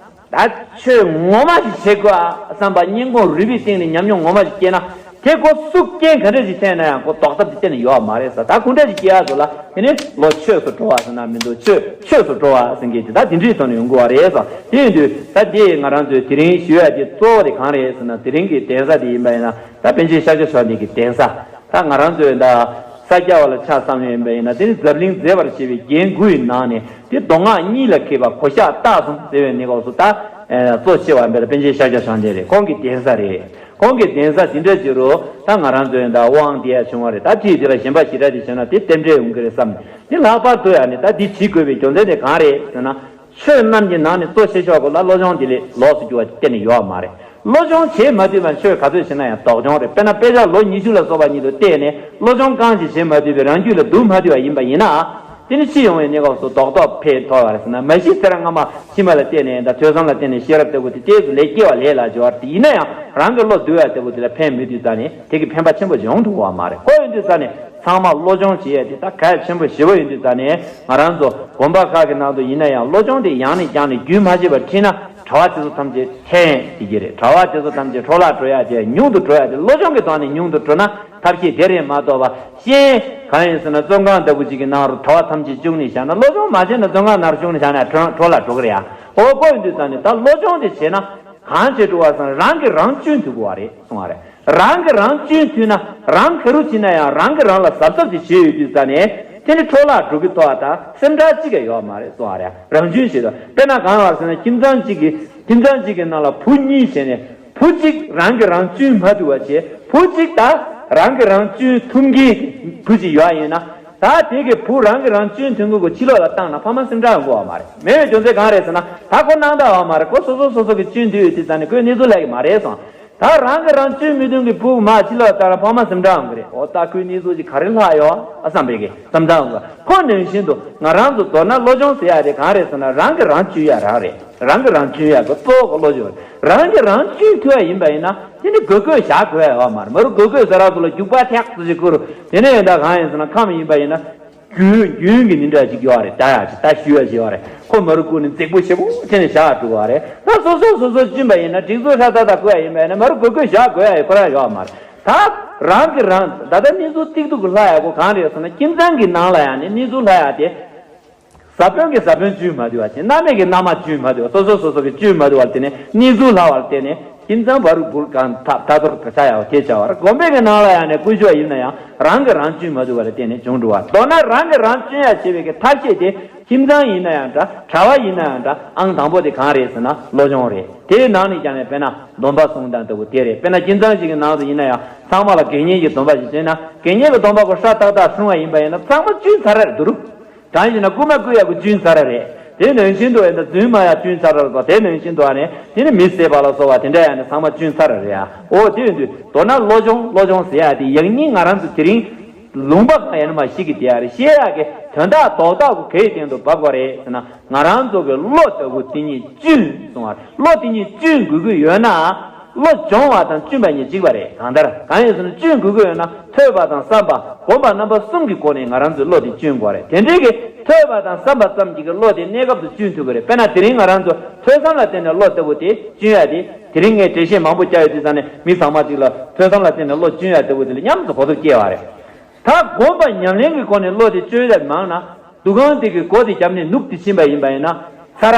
ད་ཆོས་ངོ་མ་ཞིག་བྱེད་དགོས་ཨ་བསམ་པ་སྙིང་ཁོང་རུས་པའི་གཏིང་ནས་ཉམས་མྱོང་ངོ་མ་ཞིག་སྐྱེས་ན་ དེ་ཁོ་སུ་རྐྱེན་ག་འདྲ་ཞིག་བྱས་ན་ཡང་ཁོ་ལྡོག་ཐབས་དེ་གཏན་ནས་ཡོད་མ་རེད་ཟེར། ད་གུང་ཁྲན་ཞིག་སྐྱེ་ཡག་ཚོ་ལ་དེ་ནི་བློ་ཆོས་སུ་འགྲོ་བ་ཟེར་ན་མི་འདུག་ཆོས་ཆོས་སུ་འགྲོ་བ་ཟེར་མཁན་དེ་ད་དེ་འདྲའི་ཐོག་ནས་ཡོང་དགོས་པ་རེད་ཟེར། དེ་ཡིན་དུས་ད་དེ་ང་རང་ཚོའི་དེ་རིང་ཞུ་ཡག་དེ་གཙོ་བོ་དེ་གང་རེད་ཟེར་ན། དེ་རིང་གི་གདན་ས་དེ་ཡིན་པ་ཡིན་ན་ད་པཎ་ཆེན་ཤཱཀྱ་མཆོག་གདན་གྱི་གདན་ས། ད་ང་རང་ཚོའི་ད་ས་སྐྱ་བ་ལ་ཆ་བསམ་ཡོད་ཡིན་པ་ཡིན་ན། དེ་ནི་འཛམ་གླིང་མཛེས་པར་བྱེད་པའི་རྒྱན་དགུ་ཡི་ནང་ནས་དེ་མདོ་སྔགས་གཉིས་ལ་མཁས་པ་གོ་ཤཱཀ་སྟག་གསུམ་ཟེར་བའི་གནས་སྐབས་སུ་ད་གཙོ་ཆེ་བ་ཡིན་པ་ལ་པཎ་ཆེན་ཤཱཀྱ་མཆོག་གདན་རེད། ཁོང་གི་གདན་ས་རེད། ཁོང་གི་གདན་ས་དེ་འདྲ་ཅིག་རུ་ད་ང་རང་ཚོའི་ད་དབང་དེ་ཡ་བྱུང་བ་རེད། ད་དེའི་དེ་ལ་ཞེན་པ་ཞེ་དྲག་དེ་བྱས་ན་དེ་རྟེན་འབྲེལ་ཡོང་གི་རེད་བསམ། དེ་ལྷག་པར་དུ་ཡང་ནི་ད་འདི་བྱེད་དགོས་པའི་རྒྱུ་མཚན་དེ་གང་རེད་ཟེར་ན། ཆོས་རྣམས་ཀྱི་ནང་ནས་གཙོ་ཆེ་ཤོས་ཀྱི་ལ་བློ་སྦྱོང་དེ་ལས་ལོགས་སུ་གྱུར་བ་གཏན་ནས་ཡོད་མ་རེད། བློ་སྦྱོང་བྱེད་མ་ཐུབ་པ་ཆོས་ག་ཚོད་བྱས་ན་ཡང་ལྡོག་སྦྱོང་རེད། དཔེར་ན་དཔེ་ཆ་ལོ་ཉི་ཤུ་ལ་སོགས་པ་ཉིད་དུ་བལྟས་ནས་བློ་སྦྱོང་རྐང་གཅིག་བྱེད་མ་ཐུབ་པའི་རང་རྒྱུད་ལ་འདུ་མ་ཐུབ་པ་ཡིན་པ་ཡིན་ན། དེ་ནི་ཕྱི་ཡོང་བའི་གནས་སྐབས་སུ་རྡོག་རྡོག་ཕན་ཐོགས་པ་རེད་ཟེར་ན། མ་གཞི་ཚེ་རབས་སྔ་མ་ཕྱི་མ་ལ་བལྟས་ནས་ད་ཐོས་བསམ་ལ་བརྟེན་ནས་ཤེས་རབ་ལྟ་བུ་དེ་ཏོག་ཙམ་ལས་སྐྱེ་བ་ལས་ལ་སྦྱོར་བ་དེ་ཡིན་ན་ཡང་རང་གི་བློ་འདུལ་བ་ལྟ་བུ་དེ་ལ་ཕན་མི་ཐུབ་ཙང་ནས་དེ་གི་ཕན་པ་ཆེན་པོ་ཡོང་ཐུབ་པ་མ་རེད། ཁོ་ཡིན་དུས་ཙང་ནས་ཚང་མ་བློ་སྦྱོང་བྱེད་ཡ་དེ་ད་གལ་ཆེན་པོ་ཞེ་པོ་ཡིན་དུས་ཙང་ནས། ང་རང་ཚོ་དགོན་པ་ཁག་གི་ནང་དུ་ཡིན་ན་ཡང་བློ་སྦྱོང་དེ་ཡང་ནས་བསྐྱར་ནས་རྒྱུན་མ་ཆད་པར་ཁྲིད་ན་གྲྭ་བ་དེ་ཚོ་ཐམས་ཅད་ཕན་ཡོང་གི་རེད། གྲྭ་བ་དེ་ཚོ་ཐམས་ཅད་འཕྲོ་བརླག་འགྲོ་ཡ་དེ་ཉུང་དུ་འགྲོ་ཡ་དེ། བློ་སྦྱོང་གི་ཐོག་ནས་ཉུང་དུ་འགྲོ་ན་ཐབས་ཤེས་དེ་རེད་མ་གཏོགས་པ། གཞན་གང་ཡིན་ཟེར་ན་བཙོན་ཁང་ལྟ་བུ་ཅིག་གི་ནང་རུ་གྲྭ་བ་ཐམས་ཅད་བཅུག་ནས་བཞག་ན། བློ་སྦྱོང་མ་བྱས་ན་བཙོན་ཁང་ནང་རུ་བཅུག་ནས་བཞག་ན་འཕྲོ་བརླག་འགྲོ་གི་རེད་ཡ། འོ་ཁོ་ཡིན་དུས་ཙང་ནས་ད་བློ་སྦྱོང་དེ་བྱས་ན་གང་བྱེད་འགྲོ་བ་ཟེར་ན་རང་གིས་རང་སྐྱོན་ཐུབ་དགོས་པ་རེད་གསུང་བ་རེད། རང་གིས་རང་སྐྱོན་ཐུབ་ན་རང་ག་རུ་ཕྱིན་ན་ཡང་རང་གིས་རང་ལ་གཟབ་གཟབ་ཅིག་བྱས་ཡོད་དུས་ཙང་ནས་དེ་ནི་འཕྲོ་བརླག་འགྲོ་གི་ཐོག་ད་སེམས་ཁྲལ་ཅིག་ཀྱང་ཡོད་མ་རེད་གསུང་བ་རེད། རང་སྐྱོན་བྱེད་དོ། དཔེར་ན་གང་ལ་ཟེར་ན་ཁྱིམ་ཚང་གཅིག་གི་ཁྱིམ་ཚང་གཅིག་གི་ནང་ལ་བུ་གཉིས་བྱས་ནས་བུ་གཅིག་རང་གིས་རང་སྐྱོན་མ་ཐུབ་པ་བྱས། བུ་གཅིག་ད་རང་གིས་རང་སྐྱོན་ཐུབ་མཁན་བུ་གཅིག་ཡོད་ཡིན་ན། ད་དེ་གི་བུ་རང་གིས་རང་སྐྱོན་ཐུབ་མཁན་གོ་ཕྱི་ལོགས་ལ་བཏང་ན་ཕ་མ་སེམས་ཁྲལ་ཡོང་གི་ཡོད་མ་རེད། མེད་པའི་རྒྱུ་མཚན་གང་རེད་ཟེར་ན། ད་ཁོ་སྣང་དག་ཡོད་མ་རེད། ཁོ་སོ་སོ་སོ་སོ་གི་སྐྱོན་འདུས་ཡོད་དུས་ཙང་ནས་ཁོའི་གནས་ཚུལ་ལབ་ཀྱི་མ་རེད་སོང་། ད་རང་གིས་རང་སྐྱོན་མི་ཐུབ་མཁན་བུ་མ་ཕྱི་ལོགས་ལ་བཏང་ན་ཕ་མ་སེམས་ཁྲལ་ཡོང་གི་རེད། འོ་ད་ཁོའི་གནས་ཚུལ་ཅིག་ག་རེ་ལྷག་ཡོད་ཨ་བསམ་པའི་གི་བསམ་བློ་ཡོང་གི། ཁོ་ནང་བཞིན་དུ་ང་རང་ཚོ་མདོར་ན་བློ་སྦྱོང་ཟེར་ཡ་དེ་གང་རེད་ཟེར་ན། རང་གིས་རང་སྐྱོན་ཡ་རང་རེད། རང་གིས་རང་སྐྱོན་ཡ་གི་གཙོ་བོ་གི་བློ་སྦྱོང་རེད། རང་གིས་རང་སྐྱོན་ཐུབ་ཡ་ཡིན་པ་ཡིན་ན་དེ་ནི་དགོས་དགོས་བཞག་དགོས་ཡ་ཡོད་མ་རེད། མ་རུ་དགོས་དགོས་ཟེར་ར་ཚོ་ལ་རྒྱུག་པ་ཐེག་ཙམ་ཞིག་བསྐུར། དེ་ནས་ཡིན་ད་གང་ཡིན་ཟེར་ན་ཁམས་ཡིན་པ་ཡིན་ན། རྒྱུན་རྒྱུན་གྱི་ནི་འདྲ་ཅིག་ཡོད་རེད། ད་ཡ་ཅིག་ད་ཞུ་ཡ་ཞིག་ཡོད་རེད། ཁོ་མ་རུ་བསྐུར་ནས་རྫིག་པོ་ཞེ་པོ་བྱས་ནས་བཞག་འགྲོ་བ་རེད། ད་སོ་སོ་སོ་སོ་སྐྱོན་པ་ཡིན་ན་སྒྲིག་འཛུགས་ཧྲ་ཏག་ཏག་བསྐུར་ཡ་ཡིན་པ་ཡིན་ན་མ་རུ་དགོས་དགོས་བཞག་དགོས་ཡ་ཡོད་ཁོ་རང་ཡོད་མ་རེད། ད་རང་གིས་རང་ད་ལྟ་གནས་ཚུལ་ཏིག་ཏུ་གི་ལྷག་ཡ་གོ་གང་རེད་ཟེར་ན། ཁྱིམ་ཚང་གི་ནང་ལ་ཡང་ནི་གནས་ཚུལ་ལྷག་ཡ་དེ། བཟའ་དཔོན་གྱིས་བཟའ་དཔོན་སྐྱོན་མ་ཐུབ་པ་བྱས། མནའ་མས་ཀྱིས་མནའ་མ་སྐྱོན་མ་ཐུབ་པ། སོ་སོ་སོ་སོ་གིས་སྐྱོན་མ་ཐུབ་པ་ལ་བརྟེན་ནས་གནས་ཚུལ་ལྷག་པ་ལ་བརྟེན་ནས་ཁྱིམ་ཚང་བར་དུ་འབུར་གང་ཐབས་ད་ཚོར་ཆ་ཡག་པོ་དེ་བྱ་བར་དགོན་པའི་གི་ནང་ལ་ཡང་ནས་ཀུན་སྤྱོད་ཡིན་ན་ཡང་རང་གིས་རང་སྐྱོན་མ་ཐུབ་པ་ལ་བརྟེན་ནས་བྱུང་འགྲོ་བ། མདོར་ན་རང་གིས་རང་སྐྱོན་ཡ་བྱེད་པའི་གི་ཐབས་ཤེས་དེ་ཁྱིམ་ཚང་ཡིན་ན་ཡང་འདྲ། གྲྭ་བ་ཡིན་ན་ཡང་འདྲ། ཨང་དང་པོ་དེ་གང་རེད་ཟེར་ན་བློ་སྦྱོང་རེད། དེའི་ནང་ནས་ཀྱང་ནས་དཔེར་ན་སྡོམ་པ་སྲུང་སྟངས་ལྟ་བུ་དེ་རེད། དཔེར་ན་ཁྱིམ་ཚང་ཞིག་གི་ནང་དུ་ཡིན་ན་ཡང་ཚང་མ་ལ་དགེ་བསྙེན་གྱི་སྡོམ་པ་ཞིག་བྱས་ན། དགེ་བསྙེན་གྱི་སྡོམ་པ་ཁོ་ཧྲ་ཏག་ཏག་སྲུང་བ་ཡིན་པ་ཡིན་ན་ཚང་མ་སྐྱོན་ཚར་རེད་འདུག་གང་ཡིན་ན་རྐུན་མ་རྐུ་ཡག་གི་སྐྱོན་ཚར་རེད། དེ་ནང་བཞིན་དུ་ཨེ་ད་རྫུན་སྨྲ་ཡག་སྐྱོན་ཚར་རེད་པ། དེ་ནང་བཞིན་དུ་ཨ་ནི་དེ་ནི་མི་བསད་པ་ལ་སོགས་པ་དེ་འདྲ་ཡང་ནི་ཚང་མ་སྐྱོན་ཚར་རེད་ཡ། འོ་དེ་ཡིན་དུས་མདོར་ན་བློ་སྦྱོང་བློ་སྦྱོང་ཟེར་ཡག་དེ་ཡང་སྙིང་ང་རང་ཚོ་དེ་རིང་ལུང་པ་གང་ཡང་ནི་མ་ཤེས་ཀྱི་དེ་ཡ་རེད། ཤེས་ཡག་གི་དོན་དག་རྡོག་རྡོག་གི་གའི་སྟེང་དུ་བབས་པ་རེད་ཟེར་ན། ང་རང་ཚོ་གི་བློ་ལྟ་བུ་དེ་ཉིད་སྐྱོན་སོང་བ་རེད། བློ་དེ་ཉིད་སྐྱོན་དགོས་ཀྱི་ཡོད་ན། བློ་སྦྱོང་བ་དང་བསྐྱོན་པ་གཉིས་གཅིག་པ་རེད། གང་ལྟར་གང་ཡིན་ཟེར་ན་བསྐྱོན་དགོས་ཀྱི་ཡོད་ན་ཐོས་པ་དང་བསམ་པ་སྒོམ་པ་རྣམ་པ་གསུམ་གྱི་སྒོ་ནས་ང་རང་ཚོའི་བློ་དེ་བསྐྱོན་དགོས་རེད། དེ་འདྲའི་གི་ཐོས་པ་དང་བསམ་པ་ཙམ་གྱིས་གི་བློ་དེ་གནས་སྐབས་སུ་བསྐྱོན་ཐུབ་ཀྱི་རེད། དཔེར་ན་དེ་རིང་ང་རང་ཚོ་ཐོས་བསམ་ལ་བརྟེན་ནས་བློ་ལྟ་བུ་དེ་བསྐྱོན་ཡ་དེ། དེ་རིང་ངས་འགྲེལ་བཤད་མང་པོ་བརྒྱབ་ཡོད་དུས་ཙང་ནས་མི་ཚང་མ་ཅིག་ལ་ཐོས་བསམ་ལ་བརྟེན་ནས་བློ་བསྐྱོན་ཡ་ལྟ་བུ་དེ་ལ་ཉམས་སུ་གོ་ཐོས་སྐྱེ་བ་རེད། ད་སྒོམ་པ་ཉམས་ལེན་གྱི་སྒོ་ནས་བློ་དེ་བཅོས་ཡ་མང་ན། འདུ་ཁང་དེ་གི་སྒོ་དེ་བརྒྱབ་ནས་ནུབ་དེ་ཕྱིན་པ་ཡིན་པ་ཡིན་ན། ཚ་ར།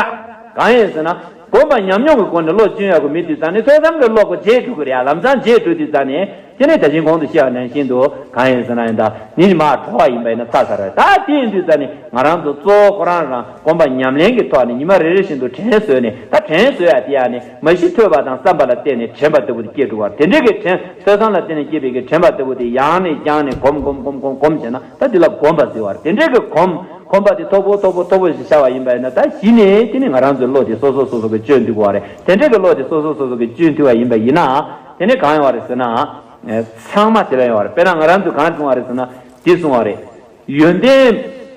གང་ཡིན་ཟེར་ན། སྒོམ་པ་ཉམས་མྱོང་གི་སྒོ་ནས་བློ་བཅོས་ཡ་གི་མི་དེ་ཙང་ནས་ཐོས་བསམ་གྱི་བློ་ཁོ་བརྗེད་འགྲོ་གི་རེད་ཡ། ལམ་སང་བརྗེད་འགྲོ་དུས་ཙང་ནས། དེ་ནས་ད་གིན་གོང་དུ་བཤད་པ་ནང་བཞིན་དུ་གང་ཡིན་ཟེར་ན་ཡིན་ད། ཉིན་མ་གྲོ་བ་ཡིན་པ་ཡིན་ན་ཚ་ཚ་ར། ད་དེ་ཡིན་དུས་ཙང་ནས་ང་རང་ཚོ་གཙོ་བོ་ཁོ་རང་རང་སྒོམ་པ་ཉམས་ལེན་གྱི་ཐོག་ནས་ཉི་མ་རེ་རེ་བཞིན་དུ་དྲན་གསོས་ནས། ད་དྲན་གསོས་ཡ་དེ་ཡ་ནི་མ་གཞི་ཐོས་པ་དང་བསམ་པ་ལ་བརྟེན་ནས་དྲན་པ་ལྟ་བུ་དེ་སྐྱེ་འགྲོ་བ་རེད། དེ་འདྲའི་གི་དྲན་ཐོས་བསམ་ལ་བརྟེན་ནས་སྐྱེས་པའི་གི་དྲན་པ་ལྟ་བུ་དེ་ཡང་ནས་ཡང་ནས་སྒོམ་སྒོམ་སྒོམ་སྒོམ་སྒོམ་བྱས་ན་ད་དེ་ལ་སྒོམ་པ་ཟེར་བ་རེད། དེ་འདྲའི་གི་སྒོམ་སྒོམ་པ་དེ་མཐོ་པོ་མཐོ་པོ་མཐོ་པོ་ཞིག་ཤར་བ་ཡིན་པ་ཡིན་ན། ད་གཞི་ནས་དེ་ནི་ང་རང་ཚོའི་བློ་དེ་སོ་སོ་སོ་སོ་གི་བཅོས་འདུག་བ་རེད། དེ་འདྲའི་གི་བློ་དེ་སོ་སོ་སོ་སོ་གི་བཅོས་འདུག་བ་ཡིན་པ་ཡིན་ན། དེ་ནི་གང་ཡོང་བ་རེད་ཟེར་ན། ཚང་མ་དེ་ལ་ཡོང་བ་རེད། དཔེར་ན་ང་རང་ཚོས་གང་གསུང་བ་རེད་ཟེར་ན། འདི་གསུང་བ་རེད། ཡོན་ཏན།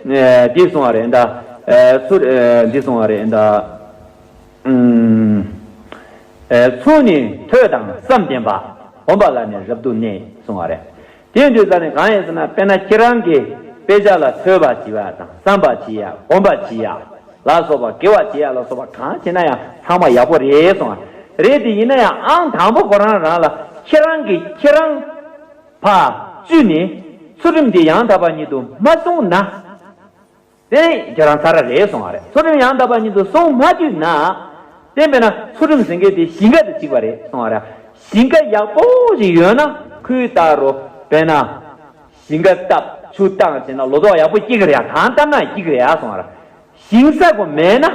ཨེ། འདི་གསུང་བ་རེད་ད། ཨེ། ཚུར། ཨེ། འདི་གསུང་བ་རེད་ད། ཨུམ། ཨེ། ཚུར་ནི་ཐོས་དང་བསམ་ལྡན་པ། སྒོམ་པ་ལ་ནི་རབ་ཏུ་གནས་གསུང་བ་རེད། དེ་ཡིན་དུས་ཙང་ནས་གང་ཡིན་ཟེར་ན། དཔེར་ན་ཁྱེད་རང་གིས་དཔེ་ཆ་ལ་ཐོས་པ་བྱེད་ཡ་དང་བསམ་པ་བྱེད་ཡ། སྒོམ་པ་བྱེད་ཡ་ལ་སོགས་པ། དགེ་བ་བྱེད་ཡ་ལ་སོགས་པ་གང་བྱེད་ན་ཡང་ཚང་མ་ཡག་པོ་རེད་གསུང་བ་རེད། དེ་ཡིན་ན་ཡང་ཨང་དང་པོ་ཁོ་རང་རང་ལ་ཁྱེད་རང་གིས་ཁྱེད་རང་ ཕ་བཅུ་ནི་ཚུལ་ཁྲིམས་དེ་ཡང་དག་པ་ཉིད་དུ་མ་བསྲུངས་ན། དེ་ཁྱེད་རང་ཚར་རེད་གསུང་བ་རེད། ཚུལ་ཁྲིམས་ཡང་དག་པ་ཉིད་དུ་བསྲུང་མ་ཐུབ་ན། དེ་འབད་ན་ཚུལ་ཁྲིམས་ཟེར་མཁན་དེ་ཞིང་ཁ་དང་གཅིག་པ་རེད་གསུང་བ་རེད། ཞིང་ཁ་ཡག་པོ་ཞིག་ཡོད་ན་ཁོའི་རྟགས་རུ་དཔེར་ན། ཞིང་ཁ་བཏབ་ཆུ་བཏང་བྱས་ན་ལོ་ཏོག་ཡག་པོ་སྐྱེ་གི་རེད་ཡ། གང་བཏབ་ན་སྐྱེ་གི་རེད་ཡ་གསུང་བ་རེད། ཞིང་ས་གོ་མེད་ན།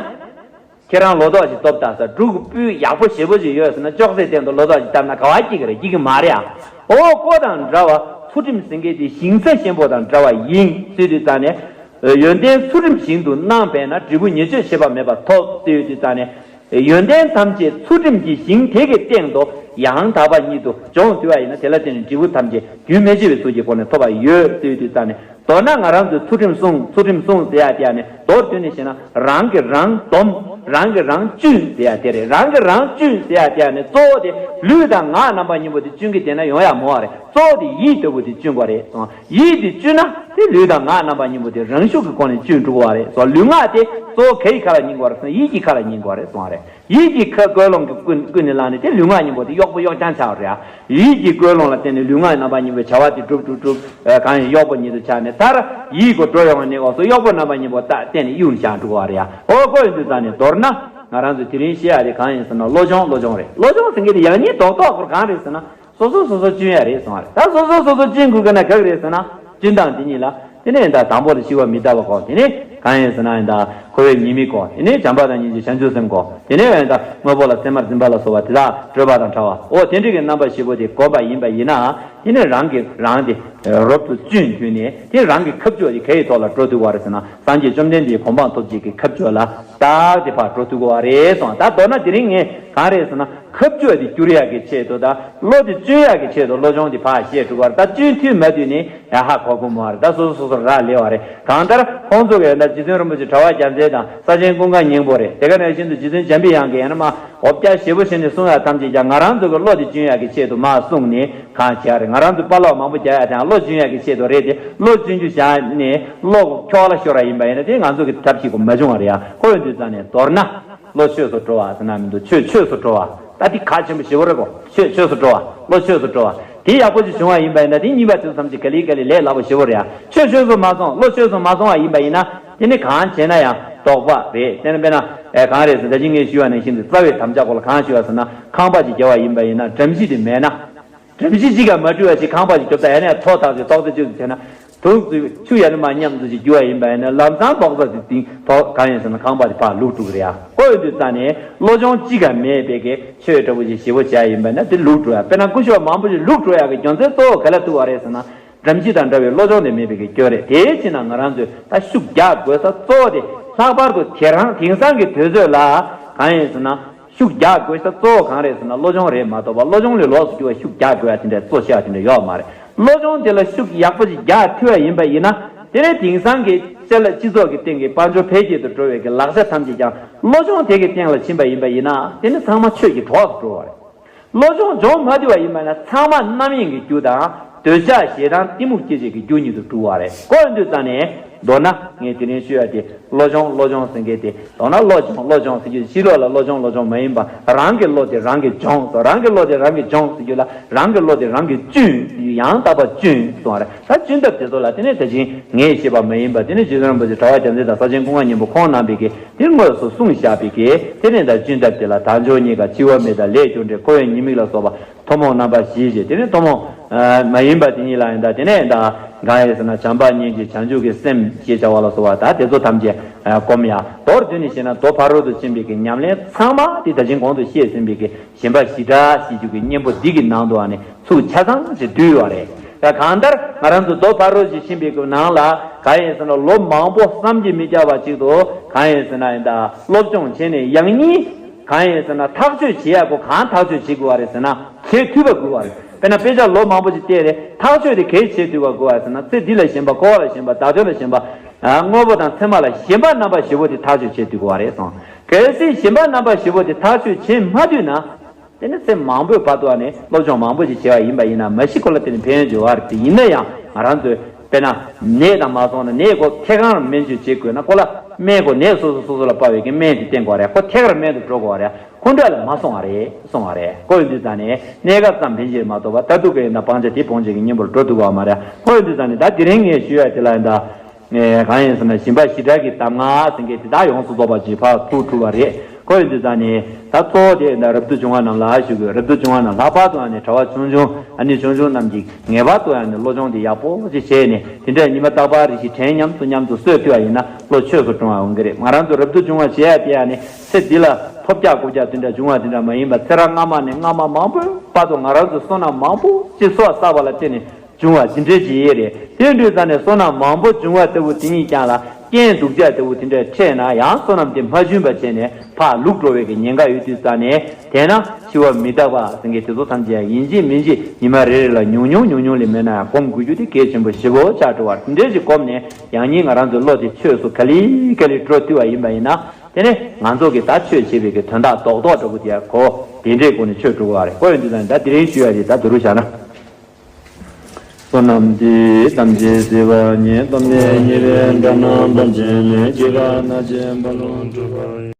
ཁྱེད་རང་ལོ་ཏོག་ཅིག་བཏབ་ད་ས་འབྲུ་གུ་སྤུས་ཡག་པོ་ཞེ་པོ་ཅིག་ཡོད་ཟེར་ན་ཅོག་ཙེ་སྟེང་དུ་ལོ་ཏོག་ཅིག་བཏབ་ན་ག་བ་སྐྱེ་གི་རེད། སྐྱེ་གི་མ་རེད་ཨ། ཨོ་ཀོ་དང་འདྲ་བ་ཚུལ་ཁྲིམས་ཟེར་མཁན་དེ་ཞིང་ས་གཤིན་པོ་དང་འདྲ་བ་ཡིན་ཟེར་དུས་ཙང་ནས། ཡོན་ཏན་ཚུལ་ཁྲིམས་ཞིང་དུ་གནང་བས་ན་འབྲས་བུ་ཉེས་སྤྱོད་བྱེད་པ་མེད་པ་ཐོབ་ཟེར་དུས་ཙང་ནས། ཡོན་ཏན་ཐམས་ཅད་ཚུལ་ཁྲིམས་ཀྱི་ཞིང་དེ་གི་སྟེང་དུ་ཡང་དག་པ་ཉིད་དུ་སྦྱོང་ཐུབ་པ་ཡིན་ན་དེ་ལ་བརྟེན་ནས་འབྲས་བུ་ཐམས་ཅད་རྒྱུན་མི་འཆད་པའི་ཚུལ་གྱི་སྒོ་ནས་ཐོབ་པ་ཡོད་ཟེར་དུས་ཙང་ནས། མདོར་ན་ང་རང་ཚོས་ཚུལ་ཁྲིམས་སྲུང་ཚུལ་ཁྲིམས་སྲུང་ཟེར་ཡ་དེ་ཡ་ནི་མདོར་བསྡུས་ནས་བཤད་ན་རང་གིས་རང་སྡོམ། རང་གིས་རང་གཅུན་ཟེར་ཡ་དེ་རེད། རང་གིས་རང་གཅུན་ཟེར་ཡ་དེ་ཡ་ནི་གཙོ་བོ་དེ་ལུས་དང་ངག་རྣམ་པ་གཉིས་པོ་དེ་གཅུན་གྱི་བསྡད་ན་ཡོང་ཡ་མོ་བ་རེད། གཙོ་བོ་དེ་ཡིད་ལྟ་བུ་དེ་གཅུན་དགོས་རེད་གསུངས། ཡིད་དེ་གཅུན་ན་དེ་ལུས་དང་ངག་རྣམ་པ་གཉིས་པོ་དེ་རང་ཤུགས་ཀྱི་སྒོ་ནས་གཅུན་འགྲོ་གི་བ་རེད་གསུངས། ལུས་ངག་དེ་གཙོ་བོ་ག་ཡི་ཁ་ལ་ཉན་དགོས་རེད་གསུངས། ཡིད་ཀྱི་ཁ་ལ་ཉན་དགོས་རེད་གསུངས་པ་རེད། ཡིད་ཀྱི་ཁ་ཀུན་སློང་གི་ཀུན་ཀུན་ནས་བསླངས་ནས་དེ་ལུས་ངག་གཉིས་པོ་དེ་གཡོག་པོ་གཡོག་རྐྱང་ཆགས་རེད། ཡིད་ཀྱི་ཀུན་སློང་ལ་བརྟེན་ནས་ལུས་ངག་རྣམ་པ་གཉིས་པོའི་བྱ་བ་དེ་སྒྲུབ་སྒྲུབ་སྒྲུབ་གང་ཡིན་གཡོག་པོ་ཉིད་དུ་ཆགས་ནས་མཐར་ཡིད་ཀྱི་འགྲོ་ཡོང་བ་ནི་འོག་སོ་གཡོག་པོ་རྣམ་པ་གཉིས་པོ་ད་བརྟེན་ནས་གཡུག་བཞག་འགྲོ་བ་རེད། ཨོ་ཁོ་ཡིན་དུས་ཙང་ནས་མདོར་ན་ང་རང་ཚོ་དེ་རིང་བཤད་ཡ་དེ་གང་ཡིན་ཟེར་ན་བློ་སྦྱོང་བློ་སྦྱོང་རེད། བློ་སྦྱོང་ཟེར་མཁན་དེ་ཡང་སྙིང་རྡོག་རྡོག་ཁོ་གང་རེད་ཟེར་ན། སོ་སོ་སོ་སོ་གཅུན་ཡ་རེད་གསུང་བ་རེད། ད་སོ་སོ་སོ་སོ་གཅུན་དགོས་ཀྱི་ན་ག་གི་རེད་ཟེར་ན། གཅུན་སྟངས་དེ་གཉིས་ལ། དེ་ནས་ད་དང་པོ་ལ་ཤི་བ་མི་རྟག་པ་གོ། དེ་ནས་གང་ཡིན་ཟེར་ན་ཡིན་ད་འཁོར་བའི་ཉེས་དམིགས་གོ། དེ་ནས་བྱམས་པ་དང་སྙིང་རྗེ་བྱང་ཆུབ་སེམས་གོ། དེ་ནས་ཡིན་ད་དངོས་པོ་ལ་སེམས་པ་ལ་སོགས་པ་དེ་དག་སྤྲོས་པ་དང་བྲལ་བ། འོ་དེ་འདྲ་གི་རྣམ་པ་བཞི་པོ་དེ་བསྒོམ་པ་ཡིན་པ་ཡིན་ན། དེ་ནས་རང་གིས་རང་དེ་རབ་ཏུ་གཅུན་དུས་ནས་དེ་རང་གི་ཁ་ཕྱོགས་དེ་ག་ཡི་ཐོག་ལ་འགྲོ་ཐུབ་པ་རེད་ཟེར་ན། སངས་རྒྱས་བཅོམ་ལྡན་འདས་གོ་འཕང་ཐོབ་བྱེད་ཀྱི་ཁ་ཕྱོགས་ལ་རྟག་དེ་ཕར་འགྲོ་ཐུབ་པ་རེད་གསུངས། ད་མདོར་ན་དེ་རིང་ངས་གང་རེད་ཟེར་ན། ཁ་ཕྱོགས་དེ་བསྒྱུར་ཡག་གི་ཆེད་དུ་དང་བློ་དེ་གཅུན་ཡག་གི་ཆེད་དུ་བློ་སྦྱོང་དེ་ཕར་བཤད་འགྲོ་གི་རེད། ད་གཅུན་ཐུབ་མ་ཐུབ་ནི་ཡ་ཧ་གོ་གི་མ་རེད། ད་སོ་སོ་སོ་སོ་རག་ལས་པ་རེད། གང་ལྟར་ཁོང་ཚོ་གི་ཡང་ན་རྗེ་བཙུན་རིན་པོ་ཆེ་གྲྭ་པ་རྒྱལ་མཚན་དང་ས་ཆེན་ཀུན་དགའ་སྙིང་པོ་རེད། དེ་ག་ནང་བཞིན་དུ་རྗེ་བཙུན་འཇམ་པའི་དབྱངས་ཀྱི་ཡང་ན་མ་འོ་བརྒྱ་ཞེ་པོ་བྱས་ནས་གསུང་ཡག་ཐམས་ཅད་ཀྱང་ང་རང་ཚོ་གི་བློ་དེ་གཅུན་ཡག་གི་ཆེད་དུ་མར་གསུངས་ནས་གང་བྱས་རེད། ང་རང་ཚོ་པཱ་ལགས་མང་པོ་རྒྱག་ཡག་དེའང་བློ་གཅུན་ཡག་གི་ཆེད་དུ་རེད་དེ། བློ་གཅུན་རྒྱུ་བཞག་ནས་བློ་འཁྱོག་ལ་ཤོར་བ་ཡིན་པ་ཡིན་ན་དེ་ང་ཚོ་གི་ཐབས་ཤེས་གོ་མ་བྱུང་བ་རེད་ཡ། ཁོ་ཡོད་དུས་ཙང་ནས་མདོར་ན། བློ་ཆོས་སུ་འགྲོ་བ་ཟེར་ན་མི་འདུག་ཆོས་ཆོས་སུ་འགྲོ་བ། ད་འདི་གལ་ཆེན་པོ་ཞེ་པོ་རེད་གོ། ཆོས་ཆོས་སུ་འགྲོ་བ། བློ་ཆོས་སུ་འགྲོ་བ། དེ་ཡག་པོ་ཞིག་བྱུང་བ་ཡིན་པ་ཡིན་ན་དེ་གཉིས་པ་དེ་ཚོ་ཐམས་ཅད་ག་ལེ་ག་ལེ་ལས་སླ་པོ་ཞེ་པོ་རེད་ཡ། ཆོས་ཆོས་སུ་མ་སོང་བློ་ཆོས་སུ་མ་སོང་བ་ཡིན་པ་ཡིན་ན་དེ་ནི་གང་བྱས་ན་ཡང་དོགས་པ་རེད། དེ་ནི་དཔེར་ན་ཨེ་གང་རེད་ཟེར་ད་ཅི་ངས་ཞུས་པ་ནང་བཞིན་དུ་རྩ་བའི་དམ་བཅའ་སྐོར་ལ་གང་ཞུས་པ་ཟེར་ན་ཁང་པ་ཅིག་བརྒྱབ་པ་ཡིན་པ་ཡིན་ན་གྲམ་གཞི་དེ་མེད་ན། གྲམ་གཞི་གཅིག་ཀྱང་མ་བསྒྲིལ་བ་ཞིག་ཁང་པ་ཞིག་རྒྱོབ་ད་ཡ་ནས་ཐོག་ཐག་ཅིག་ཐོག་ཏུ་བཅུག་ཟེར་ན། དུག་ཅིག་ཆུ་ཡ་ནི་མ་མཉམ་དུ་ཅིག་རྒྱུ་བ་ཡིན་པ་ཡིན་ན་ལམ་སང་ལྡོག་ས་ཅིག་སྟེང་ཐོག་གང་ཡིན་ཟེར་ན་ཁང་པ་ཞིག་ཕར་ལུག་འགྲོ་གི་རེད་ཡ། ཁོ་ཡོད་དུས་ཙང་ནས་བློ་སྦྱོང་གཅིག་ཀྱང་མེད་པའི་གི་ཆོས་འདྲ་བོ་ཞིག་ཞེ་པོ་བྱས་ཡིན་པ་ན་དེ་ལུག་འགྲོ་ཡ། དཔེར་ན་ཀུ་ཤུ་བ་མང་པོ་ཞིག་ལུག་འགྲོ་ཡ་གི་རྒྱུ་མཚན་གཙོ་བོ་ག་ལ་ཐུག་པ་རེད་ཟེར་ན། གྲམ་གཞི་དང་འདྲ་བའི་བློ་སྦྱོང་དེ་མེད་པའི་གི་སྐྱོན་རེད། དེའི་ཕྱིར་ན་ང་རང་ཚོས་ད་ཤུགས་རྒྱག་དགོས་ས་གཙོ་བོ་དེ་ལྷག་པར་དུ་དེ་རང་དེང་སང་གི་དུས་ཚོད་ལ་གང་ཡིན་ཟེར་ན། ཤུགས་རྒྱག་དགོས་ས་གཙོ་བོ་གང་རེད་ཟེར་ན་བློ་སྦྱོང་རེད་མ་གཏོགས་པ་བློ་སྦྱོང་ལས་ལོགས་སུ་གྱུར་བ་ཤུགས་རྒྱག་དགོས་ཡ་དེ་འདྲ་གཙོ་ཆེ་བ་དེ་འདྲ་ཡོད་མ་རེད། བློ་སྦྱོང་དེ་ལ་ཤུགས་ཡག་པོ་ཞིག་རྒྱག་ཐུབ་པ་ཡིན་པ་ཡིན་ན་དེ་ནས་དེང་སང་གི་ཅ་ལག་སྤྱི་ཚོགས་ཀྱི་སྟེང་གི་དཔལ་འབྱོར་འཕེལ་རྒྱས་སུ་འགྲོ་བའི་གི་ལག་ཆ་ཐམས་ཅད་ཀྱང་བློ་སྦྱོང་དེ་གི་སྟེང་ལ་ཕྱིན་པ་ཡིན་པ་ཡིན་ན་དེ་ནི་ཚང་མ་ཆོས་ཀྱི་གྲོགས་སུ་འགྲོ་བ་རེད། བློ་སྦྱོང་སྦྱོང་མ་ཐུབ་པ་ཡིན་པ་ན་ཚང་མ་རྣམ་གཡེང་གི་རྒྱུ་དང་འདོད་ཆགས་ཞེ་སྡང་གཏི་མུག་སྐྱེ་བྱེད་ཀྱི་རྒྱུ་ཉིད་དུ་གྲུབ་པ་རེད། ཁོ་ཡིན་དུས་ཙང་ནས་མདོར་ན་ངས་དེ་རིང་ཞུ་ཡ་དེ། བློ་སྦྱོང་བློ་སྦྱོང་ཟེར་མཁན་དེ་མདོར་ན་བློ་སྦྱོང་བློ་སྦྱོང་ཟེར་རྒྱུ་ཕྱི་ལོགས་ལ་བློ་སྦྱོང་བློ་སྦྱོང་མ་ཡིན་པ་རང་གི་བློ་དེ་རང་གིས་སྦྱོང་དང་རང་གི་བློ་དེ་རང་གིས་སྦྱོང་ཟེར་རྒྱུ་ལ་རང་གི་བློ་དེ་རང་གིས་གཅུན་ཡང་དག་པར་གཅུན་གསུང་བ་རེད། ད་གཅུན་ཐབས་དེ་ཚོ་ལ་དེ་ནས་ད་ཅིང་ངས་བཤད་པ་མ་ཡིན་པ་དེ་ནས་རྗེ་བཙུན་རིན་པོ་ཆེ་གྲྭ་པ་རྒྱལ་མཚན་དང་ས་ཆེན་ཀུན་དགའ་སྙིང་པོ་ཁོང་རྣམ་པས་ཀྱིས་དེ་དངོས་སུ་གསུངས་བཞག་པའི་གི་དེ་ནས་ད་གཅུན་ཐབས་དེ་ལ་དལ་འབྱོར་རྙེད་དཀའ་འཆི་བ་མེད་དང་ལས་རྒྱུ་འབྲས་འཁོར་བའི་ཉེས་དམིགས་ལ་སོགས་པ། ཐུན་མོང་རྣམ་པ་བཞི་ཞེས་དེ་ནི་ཐུན་མོང་མ་ཡིན་པ་དེ་ཉིད་ལ་ཡང་དག་དེ་ནས་ཡང་དག་གང་ཡིན་ཟེར་ན་བྱམས་པ་སྙིང་རྗེ་བྱང་ཆུབ་ཀྱི་སེམས་ཞེས་བྱ་བ་ལ་སོགས་པ་དག་དེ་ཚོ་ཐམས་ཅད་སྒོམ་ཡ། མདོར་བསྡུས་ནས་བཤད་ན་མདོ་ཕ་རོལ་ཏུ་ཕྱིན་པའི་གི་ཉམས་ལེན་ཚང་མ་དེ་ད་ཅིང་གོང་དུ་བཤད་ཟིན་པའི་གི་ཞེན་པ་བཞི་དགྲ་ཞེས་བརྗོད་ཀྱི་གཉེན་པོ་འདི་གི་ནང་དུ་ཨ་ནི་ཚུར་ཆ་ཚང་ཞིག་བསྡུས་ཡོད་རེད། གང་ལྟར་ང་རང་ཚོ་མདོ་ཕ་རོལ་ཏུ་ཕྱིན་པའི་གི་ནང་ལ་གང་ཡིན་ཟེར་ན་ལོ་མང་པོ་བསམ་གྱིས་མི་ཁྱབ་པ་ཅིག་ཏུ་གང་ཡིན་ཟེར་ན་ཡང་དག་སློབ་སྦྱོང་བྱས་ནས་ཡང་སྙིང་གང་ཡིན་ཟེར་ན་ཐག་གཅོད་བྱེད་ཡག་གོ་གང་ཐག་གཅོད་བྱེད་དགོས་པ་རེད་ཟེར་ན་བྱེད་ཐུབ་པ་དགོས་པ་རེད། དཔེར་ན་དཔེ་ཆ་ལོ་མང་པོ་ཞིག་བལྟས་རེད་ཐག་གཅོད་དེ་གས་བྱེད་ཐུབ་པ་དགོས་པ་རེད་ཟེར་ན་ཚེ་འདི་ལ་ཞེན་པ་འཁོར་བ་ལ་ཞེན་པ་བདག་འདོད་ལ་ཞེན་པ། དངོས་པོ་དང་མཚན་མ་ལ་ཞེན་པ་རྣམ་པ་བཞི་པོ་དེ་ཐག་གཅོད་བྱེད་ཐུབ་དགོས་པ་རེད་གསུངས། གལ་སྲིད་ཞེན་པ་རྣམ་པ་བཞི་པོ་དེ་ཐག་གཅོད་བྱེད་མ་ཐུབ་ན། དེ་ནི་ཚེ་མང་པོའི་བར་དུ་ནས་སློབ་སྦྱོང་མང་པོ་ཞིག་བྱས་པ་ཡིན་པ་ཡིན་ན་མ་ཤི་ཁོ་ལ་དེ་ནི་ཕན་ཡོན་འབྱོར་བ་རེད། དེ་ཡིན་ན་ཡང་ང་རང་ཚོས་ དཔེར་ན་ནད་དང་མ་སོང་ན་ནད་ཁོ་ཐད་ཀར་སྨན་བཅོས་བྱེད་དགོས་ན་ཁོ་ལ་སྨན་ཁོ་ནད་སོ་སོ་སོ་སོ་ལ་དཔག་པའི་གི་སྨན་དེ་བསྟེན་དགོས་རེད། ཁོ་ཐད་ཀར་སྨན་དུ་འགྲོ་དགོས་རེད། ཁོ་འདྲ་ལ་མ་སོང་བ་རེད། སོང་བ་རེད། ཁོ་ཡིན་དུས་ཙང་ནས་གནས་སྐབས་ཙམ་ཕན་ཕྱིར་མ་གཏོགས་པ་ད་དུང་གི་ཡིན་ན་སྤང་བྱ་དེ་སྤོང་བྱེད་ཀྱི་གཉེན་པོར་འགྲོ་ཐུབ་པ་མ་རེད། ཁོ་ཡིན་དུས་ཙང་ནས་ད་དེ་རིང་ངས་ཞུ་ཡ་དེ་ལ་ཡིན་ད། ཨེ། གང་ཡིན་ཟེར་ན་སྦྱིན་པ་ཞི་དྲག་གི་གདམས་ངག་ཟེར་མཁན་དེ་དག་ཡོངས་སུ་རྫོགས་པ་ཅིག་ཕར་ཐུག་གྲུབ་པ་རེད། ཁོ་ཡིན་དུས་ཙང་ནས་ད་གཙོ་བོ་དེ་ད་རབ་ཏུ་བྱུང་བ་རྣམས་ལ་ཞུ་དགོས། རབ་ཏུ་བྱུང་བ་རྣམས་ལྷག་པར་དུ་ཡང་ནི་གྲྭ་པ་ཆུང་ཆུང་ཨ་ནི་ཆུང་ཆུང་རྣམས་ཀྱིས་ངེས་པར་དུ་ཡང་ནི་བློ་སྦྱོང་དེ་ཡག་པོ་ཅིག་བྱས་ནས་དེ་འདྲ་ཉི་མ་རྟག་པར་རེ་ཞིག་དྲན་མཉམ་དུ་མཉམ་དུ་གསོས་ཐུབ་པ་ཡིན་ན་བློ་ཆོས་སུ་འགྲོ་བ་འོང་གི་རེད། ང་རང་ཚོ་རབ་ཏུ་བྱུང་བ་བྱེད་ཡ་དེ་ཡང་ནི་ཚེ་འདི་ལ་ཐོབ་རྒྱག་རྐུབ་རྒྱག་དེ་འདྲ་བྱུང་བ་དེ་འདྲ་མ་ཡིན་པ་ཚེ་རབས་སྔ་མ་ནས་སྔ་མ་མང་པོའི་བར་དུ་ང་རང་ཚོ་བསོད་ནམས་མང་པོ་ཅིག་གསོག་བསགས་པ་ལ་བརྟེན་ནས་བྱུང་བ་འདི་འདྲའི་ཅིག་ཡོད་རེད། དེ་འདྲ་ཙང་ནས་བསོད་ནམས་མང་པོ་བྱུང་བ་ལྟ་བུ་དེ་ཉིད་ཀྱང་ལ་རྐྱེན་སྡུག་ཅག་ལྟ་བུ་དེ་འདྲ་འཕྲད་ན་ཡང་བསོད་ནམས་དེ་མ་བྱུང་བ་བྱས་ནས་ཕར་ལུག་འགྲོ་བའི་གི་ཉེན་ཁ་ཡོད་དུས་ཙང་ནས་དེས་ན་འཆི་བ་མི་རྟག་པ་ཟེར་མཁན་དེ་ཚོ་ཐམས་ཅད་ཡིན་གཅིག་མིན་གཅིག་ཉི་མ་རེ་རེ་ལ་ཉུང་ཉུང་ཉུང་ཉུང་ལས་མེད་ན་ཡང་སྒོམ་དགོས་རྒྱུ་དེ་གལ་ཆེན་པོ་ཞེ་པོ་ཆགས་འགྲོ་བ་འདི་འདྲ་ཞིག་སྒོམ་ནས་ཡང་སྙིང་ང་རང་ཚོའི་བློ་དེ་ཆོས་སུ་ག་ལེ་ག་ལེ་འགྲོ་ཐུབ་པ་ཡིན་པ་ཡིན་ན་དེ་ནས་ང་ཚོ་གི་ད་ཆོས་བྱེད་པའི་གི་དོན་དག་རྡོག་རྡོག་འདྲ་པོ་དེ་གོ་དེ་འདྲའི་སྒོ་ནས་ཆོས་སྒྲུབ་དགོས་པ་རེད། ཁོ་ཡིན་དུས་ཙང་ནས་ད་དེ་རིང་ཞུ་ཡ་དེ་ད་དུ་རུ་བཞག་ན། བསོད་ནམས་འདི་ཡིས་ཐམས་ཅད་གཟིགས་པ་ཉིད། ཐོབ་ནས་ཉེས་པའི་དགྲ་རྣམས་ཕམ་བྱས་ནས། སྐྱེ་རྒ་ན་འཆིའི་རྦ་ཀློང་འཁྲུགས་པ་ཡི།